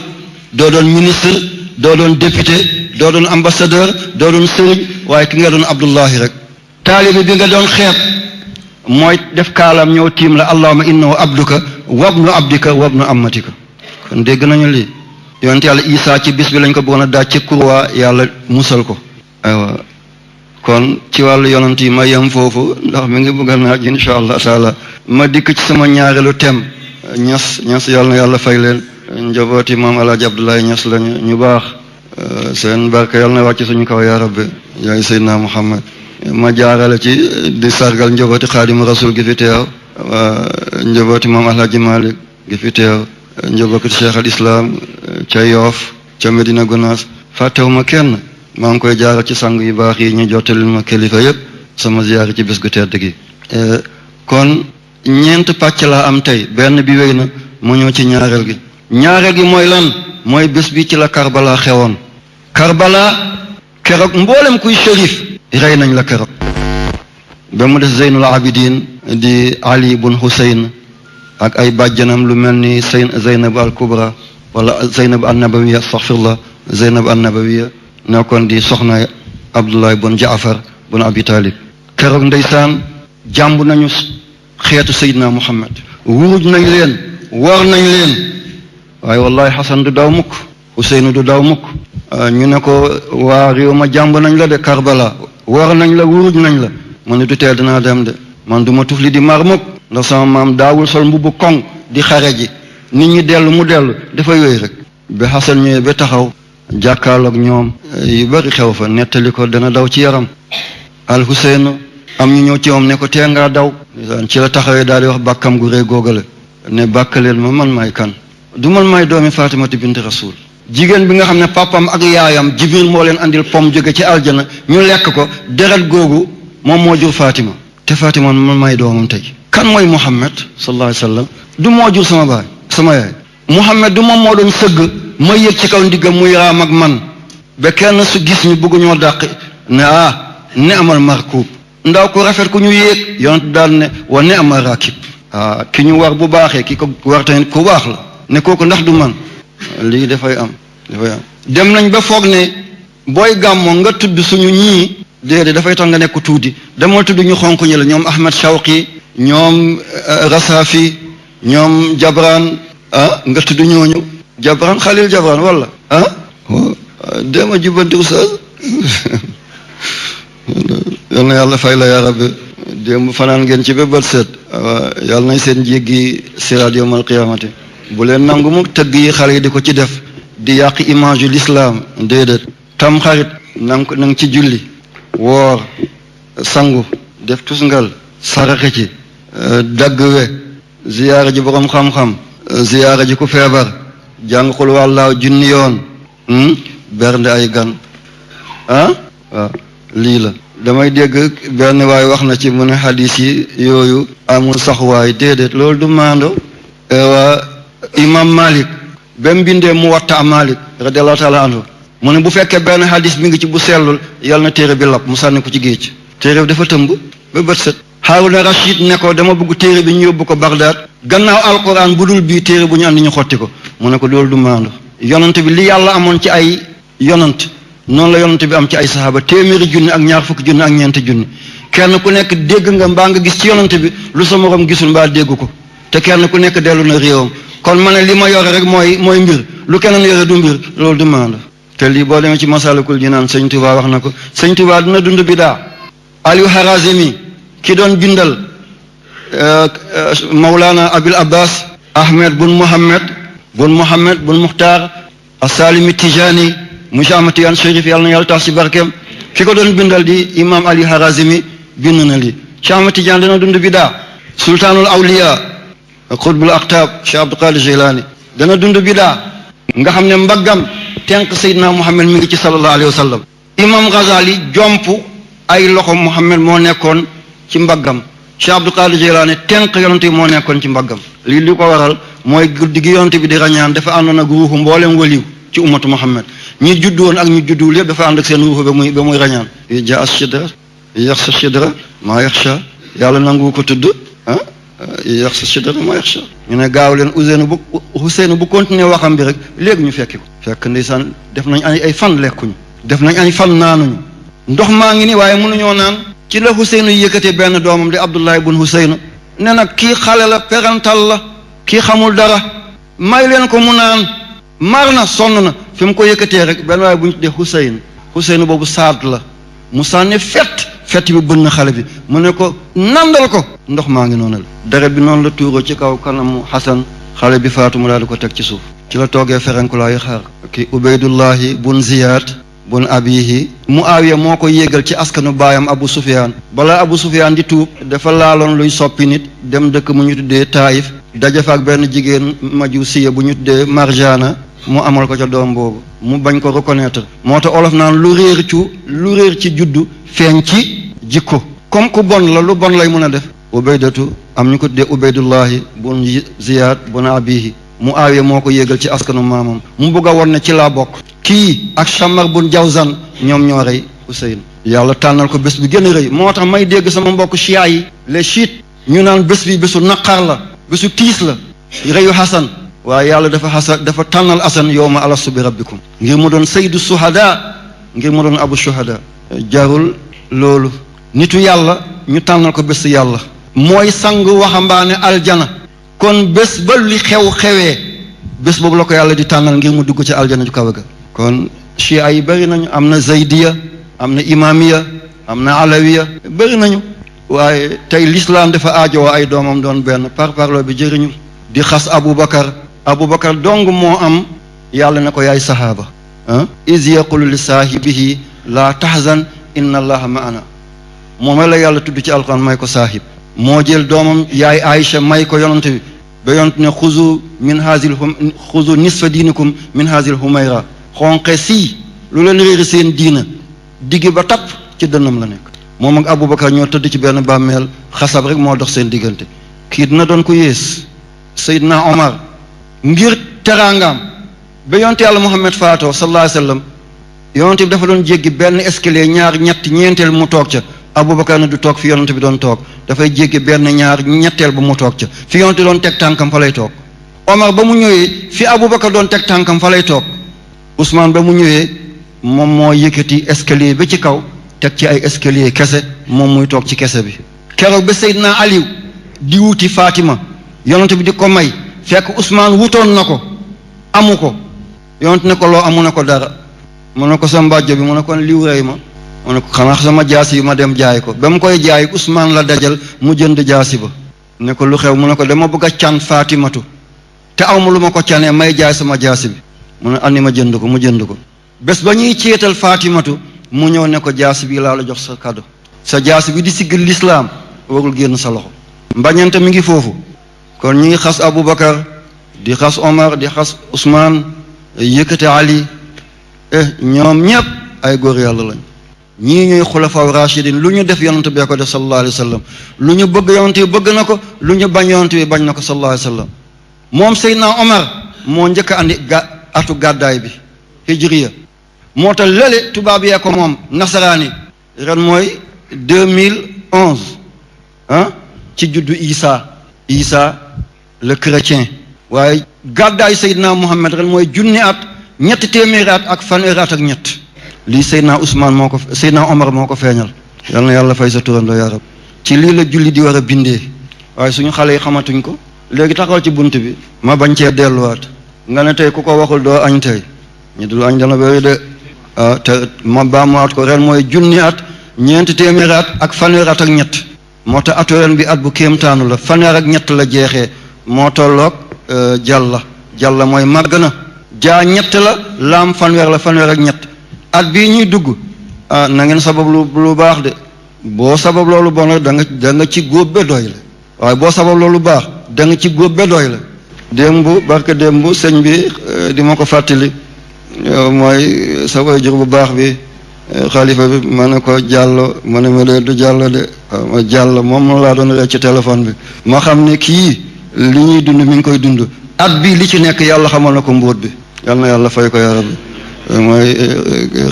doo doon ministre doo doon député doo doon ambassadeur doo doon sëriñ waaye ki nga doon Abdullahi rek taalibi bi nga doon xeet mooy def kaalam ñëw tiim la allahumma innahu abduka wabnu abdika wabnu ammatika kon dégg nañu lii yonent yàlla Isaa ci bis bi lañ ko bëggoon a daaj ci kurwa yàlla musal ko aywa kon ci wàllu yonent yi ma yem foofu ndax mi ngi bëgg a naaj insha allah taala ma dikk ci sama ñaareelu thème ñas yàlla na yàlla fay leen njabooti maam alaaji Abdoulaye Ñas lañu ñu baax seen barke yàlla na wàcc suñu kaw yaa rabbi yaay Seydina Muhammad ma jaarale ci di sargal njabooti xaadimu rasul gi fi teew njabooti maam alaaji Malik gi fi teew njabooti cheikh al islam ca Yoof ca Medina Gunaas fàttewuma kenn maa ngi koy jaaral ci sang yu baax yi ñu jottalil ma kilifa yépp sama ziyaar ci bés gu tedd gi kon ñeent pàcc laa am tey benn bi wéy na mu ñëw ci ñaareel gi mooy lan mooy bés bi ci la Karbala xewoon Karbala keroog mboolem kuy shérif rey nañ la keroog ba mu des Zeynul Abidin di Ali bun Husayn ak ay bàjjanam lu mel ni Zeynab al Kubra wala Zeynab an Nabawiya astaghfirullah Zeynab an Nabawiya nekkoon di soxna Abdullah bun Jaafar bun Abi Talib keroog ndeysaan jàmb nañu xeetu Seydina Muhammad wuruj nañ leen war nañ leen waaye wallahi Xasan du daw mukk Huseynu du daw mukk ñu ne ko waa réew ma jàmb nañ la de Karbala war nañ la wuruj nañ la man ne du tee dinaa dem de man du ma tufli di mar mukk ndax sama maam daawul sol mbubbu koŋ di xare ji nit ñi dellu mu dellu dafa yooyu rek ba Xasan ñëwee ba taxaw jàkkaarloog ñoom yu bari xew fa nettali ko dana daw ci yaram al Huseynu am ñu ñëw ci moom ne ko tee ngaa daw ci la taxawee daal di wax bàkkam gu rëy góogale ne bàkkaleen ma man maay kan du man maay doomi Fatimatu bint Rasul jigéen bi nga xam ne papam ak yaayam Jibril moo leen andil pom jóge ci aljana ñu lekk ko deret googu moom moo jur Fatima te Fatima man maay doomam tey kan mooy Muhammad sallallahu alayhi wa sallam du moo jur sama baay sama yaay Muhammad du moom moo doon sëgg ma yëg ci kaw ndiggam muy raam ak man ba kenn su gis ñu bëgg ñoo dàq ne ne amal markuub ndaw ku rafet ku ñu yéeg yonent daal ne wa ni'ma rakib ki ñu war bu baaxee ki ko war tamit ku baax la ne kooku ndax du man lii dafay am dem nañ ba foog ne booy gàmmoo nga tudd suñu ñii déedéet dafay tax nga nekk tuuti demal tudd ñu xonk ñi la ñoom Ahmed Shawqi ñoom Rasafi ñoom Jabran nga tudd ñooñu Jabran Khalil Jabran wala dema jubbanti oustaz yal na yàlla fay la yaa rabbi démb fanaan ngeen ci ba bët set yàlla nañ seen jéggi siraat yawmal qiyaamati bu leen nangu mu tëgg yi xale yi di ko ci def di yàq image yu l'islam déedéet tam xarit nang ci julli woor sangu def tusngal saraxe ci dagg we ziyaara ji borom xam-xam ziyaara ji ku feebar jàng xul wàllaaw junni yoon bernde ay gan waaw lii la damay dégg benn waay wax na ci mu ne xadiis yi yooyu amul sax waay déedéet loolu du maando waa imam Malik ba mu bindee mu watta Malik radiyallahu taala anhu mu ne bu fekkee benn xadiis bi ngi ci bu sellul yàlla na téere bi lap mu sànni ko ci géej téere bi dafa tëmb ba bët set Haaruna Rashid ne ko dama bëgg téere bi ñu yóbbu ko Bagdad gannaaw alquran bu dul bii téere bu ñu andi ñu xotti ko mu ne ko loolu du maando yonant bi li yàlla amoon ci ay yonant noonu la yonant bi am ci ay sahaaba téeméeri junni ak ñaar fukki junni ak ñeenti junni kenn ku nekk dégg nga mbaa nga gis ci yonant bi lu sa morom gisul mbaa dégg ko te kenn ku nekk dellu na réewam kon ma ne li ma yore rek mooy mbir lu keneen yore du mbir loolu du maando te lii boo demee ci Masalikul Jinaan sëñ Tuubaa wax na ko sëñ Tuubaa dina dund bidaa Aliou Harazimi ki doon bindal Mawlana Abil Abbas Ahmed bun Mohammed bun Muxtaar Asalimi Tijani Moussa Amatiyan Chérif yàlla na yàlla tax ci barkeem ki ko doon bindal di imam Ali Harazimi bind na lii Cheikh Ahmad Tidiane dana dund bidaa sultaanul awliya xutbul aqtaab Cheikh Abdul Qadir Jilani dana dund bidaa nga xam ne mbaggam tenk Seydina Muhammad mi ngi ci sallallahu alayhi wa sallam imam Ghazali jomp ay loxo Muhammad moo nekkoon ci mbaggam Cheikh Abdul Qadir Jilani tenk yonante bi moo nekkoon ci mbaggam lii li ko waral mooy guddi gi yonante bi di rañaan dafa àndoon ak ruuxu mboolem waliw ci ummatu Muhammad ñi juddu woon ak ñi judduwul yëpp dafa ànd ak seen ruuxu ba muy rañaan ja as shidra yaxsa shidra maa yaxsha yàlla nangu ko tudd yaxsa shidra maa yaxsha ñu ne gaaw leen Ousseynou bu continuer waxam bi rek léegi ñu fekki ko fekk ndeysaan def nañ ay fan lekkuñu def nañ ay fan naanuñu ndox maa ngi ni waaye mënuñoo naan ci la Ousseynou yëkkatee benn doomam di Abdullahi bun Ousseynou ne nag kii xale la perantal la kii xamul dara may leen ko mu naan mar na sonn na fi mu ko yëkkatee rek benn waaye bu ñu tuddee Ousseynou boobu saad la mu sànni fett bi bënn xale bi mu ne ko nandal ko ndox maa ngi noonu la deret bi noonu la tuuroo ci kaw kanamu Xasan xale bi faatu mu daal di ko teg ci suuf ci la toogee ferenkulaayu xaar ki Ubaydullahi bun Ziyad bun abihi Muawiya moo ko yéegal ci askanu baayam Abu Sufyaan balaa Abu Sufyaan di tuub dafa laaloon luy soppi nit dem dëkk mu ñu tuddee Taayif daje fa ak benn jigéen majusiya bu ñu tuddee Marjana mu amal ko ca doom boobu mu bañ ko reconnaître moo tax olof naan lu réer ci juddu feeñ ci jikko comme ku bon la lu bon lay mën a def Ubaydatu am ñu ko tuddee Ubaydullahi bun Ziyad bun abihi Muawiya moo ko yéegal ci askanu maamam mu bëgg a won ne ci laa bokk kii ak Shammar bun Jawzan ñoom ñoo rey Husayn yàlla tànnal ko bés bi gën a rëy moo tax may dégg sama mbokk chia yi les chiites ñu naan bés bi bésu naqar la bésu tiis la reyu Hasan waaye yàlla dafa tànnal Hasan yawma alastu bi rabbikum ngir mu doon sayyidu suhada ngir mu doon abu shuhada jarul loolu nitu yàlla ñu tànnal ko bés yàlla mooy sang waxambaane aljana kon bés ba li xewee bés boobu la ko yàlla di tànnal ngir mu dugg ci aljana ju kawe ga kon chia yi bëri nañu am na zaydiya am na imamiya am na alawiya bëri nañu waaye tey l'islam dafa aajowoo ay doomam doon benn parparloo bi jëriñu di xas Aboubacar dong moo am yàlla ne ko yaay sahaaba iz yaqulu li saahibihi laa tahzan inna allaha maana moom la yàlla tudd ci alquran may ko saahib moo jël doomam yaay Aïcha may ko yonante bi ba yonante ne xuzu nisfa diinikum min hazil humayra xonqe sii lu leen réeri seen diina digg ba tapp ci dënnam la nekk moom ak Aboubacar ñoo tëdd ci benn bàmmeel xasab rek moo dox seen diggante kii dina doon ko yées Seydina Omar ngir teraangaam ba yonte yàlla Muhammad faatoo sallallahu alayhi wa sallam yonte bi dafa doon jéggi benn escalier ñaar ñett ñeenteel mu toog ca Aboubacar ne du toog fi yonent bi doon toog dafay jéggi benn ñaar ñetteel ba mu toog ca fi yonent doon teg tànkam fa lay toog. Omar ba mu ñëwee fi Aboubacar doon teg tànkam fa lay toog. Ousmane ba mu ñëwee moom moo yëkkati escalier ba ci kaw teg ci ay escalier kese moom muy toog ci kese bi. keroog ba Seydina Aliou di wuti Fatima yonent bi di ko may fekk Ousmane wutoon na ko amu ko yonent ne ko loo amu ne ko dara mu ne ko sa mbàjjo bi mu ne ko liw rey ma mu ne ko xanaa sama jaasi yi ma dem jaay ko ba mu koy jaay Ousmane la dajal mu jënd jaasi ba ne ko lu xew mu ne ko dama bëgg a can Fatimatu te aw ma lu ma ko canee may jaay sama jaasi bi mu ne andi ma jënd ko mu jënd ko bés ba ñuy ceetal Fatimatu mu ñëw ne ko jaasi bi laa la jox sa cadeau sa jaasi bi di siggal lislaam warul génn sa loxo mbañante mi ngi foofu kon ñi ngi xas Aboubacar di xas Omar di xas Ousmane yëkkate Ali ñoom ñëpp ay góor yàlla lañ ñii ñuy xulafaaw rachidin lu ñu def yonent bee ko def sallallahu alayhi wa sallam lu ñu bëgg yonent bi bëgg na ko lu ñu bañ yonent bi bañ na ko sallallahu alayhi wa sallam moom Seydina Omar moo njëkk a andi atu gàddaay bi hijriya moo tax lële tubaab yee ko moom nasaraani ren mooy 2011 ci juddu Isa le chrétien waaye gàddaayu Seydina Muhammad ren mooy junni at ñetti téeméeri at ak fanweeri at ak ñett lii Seydina Seydina Omar moo ko feeñal yal na yàlla fay sa turandoo yaa rab ci lii la julli di war a bindee waaye suñu xale yi xamatuñ ko léegi taxawal ci bunt bi ma bañ cee delluwaat nga ne tey ku ko waxul doo añ tey ñu dul añ dana bëri de te ma baamuwaat ko ren mooy junni at ñeenti téeméeri at ak fanweeri at ak ñett moo tax atu ren bi at bu kéemtaanu la fanweer ak ñett la jeexee moo tolloog jàlla mooy màgg na jaa ñett la laam fanweer la fanweer ak ñett at bii ñuy dugg na ngeen sabab lu baax de boo sabab loolu bon la da nga ci góob ba doy la waaye boo sabab loolu baax da nga ci góob ba doy la démb barke démb sëñ bi di ma ko fàttali mooy sa waajur bu baax bi xalifa bi ma ne ko jàllo ma ne ma lee du jàllo de ma jàll moom laa doon rek ci téléphone bi ma xam ne kii li ñuy dund mi ngi koy dund at bii li ci nekk yàlla xamal na ko mbóot bi yal na yàlla fay ko yaa rabbi mooy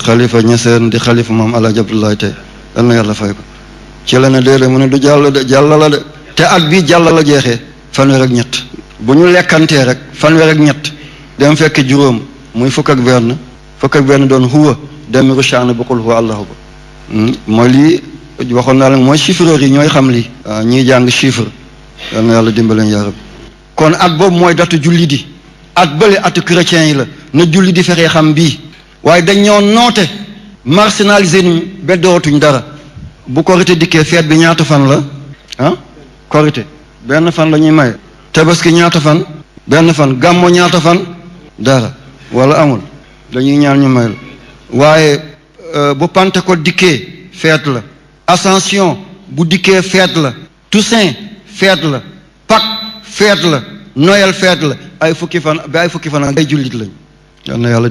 xalifa ñeseen di xalifa moom Alaaji Abdoulaye tey yal na yàlla fay ko ci la ne déedéet mu ne du jàll de jàll la de te at bii jàll la jeexee fanweer ak ñett bu ñu lekkantee rek fanweer ak ñett dem fekk juróom muy fukk ak benn doon huwa demiru shaana bu qul huwa allahu ba mooy lii waxoon naa leen mooy chiffreur yi ñooy xam lii waaw ñiy jàng chiffre yal na yàlla dimbaleen yaa rabbi kon at boobu mooy datu julli di at bële atu chrétien yi la na julli di fexee xam bii waaye dañ ñoo noote marginalisé nuñ ba dootuñ dara bu korité dikkee feet bi ñaata fan la korité benn fan la ñuy maye tabaski ñaata fan benn fan gàmmo ñaata fan dara wala amul dañuy ñaan ñu may la waaye bu Pentecôte dikkee feet la Ascension bu dikkee feet la Toussaint feet la Pâques feet la Noël feet la ay fukki fan ak ay jullit lañ yal na yàlla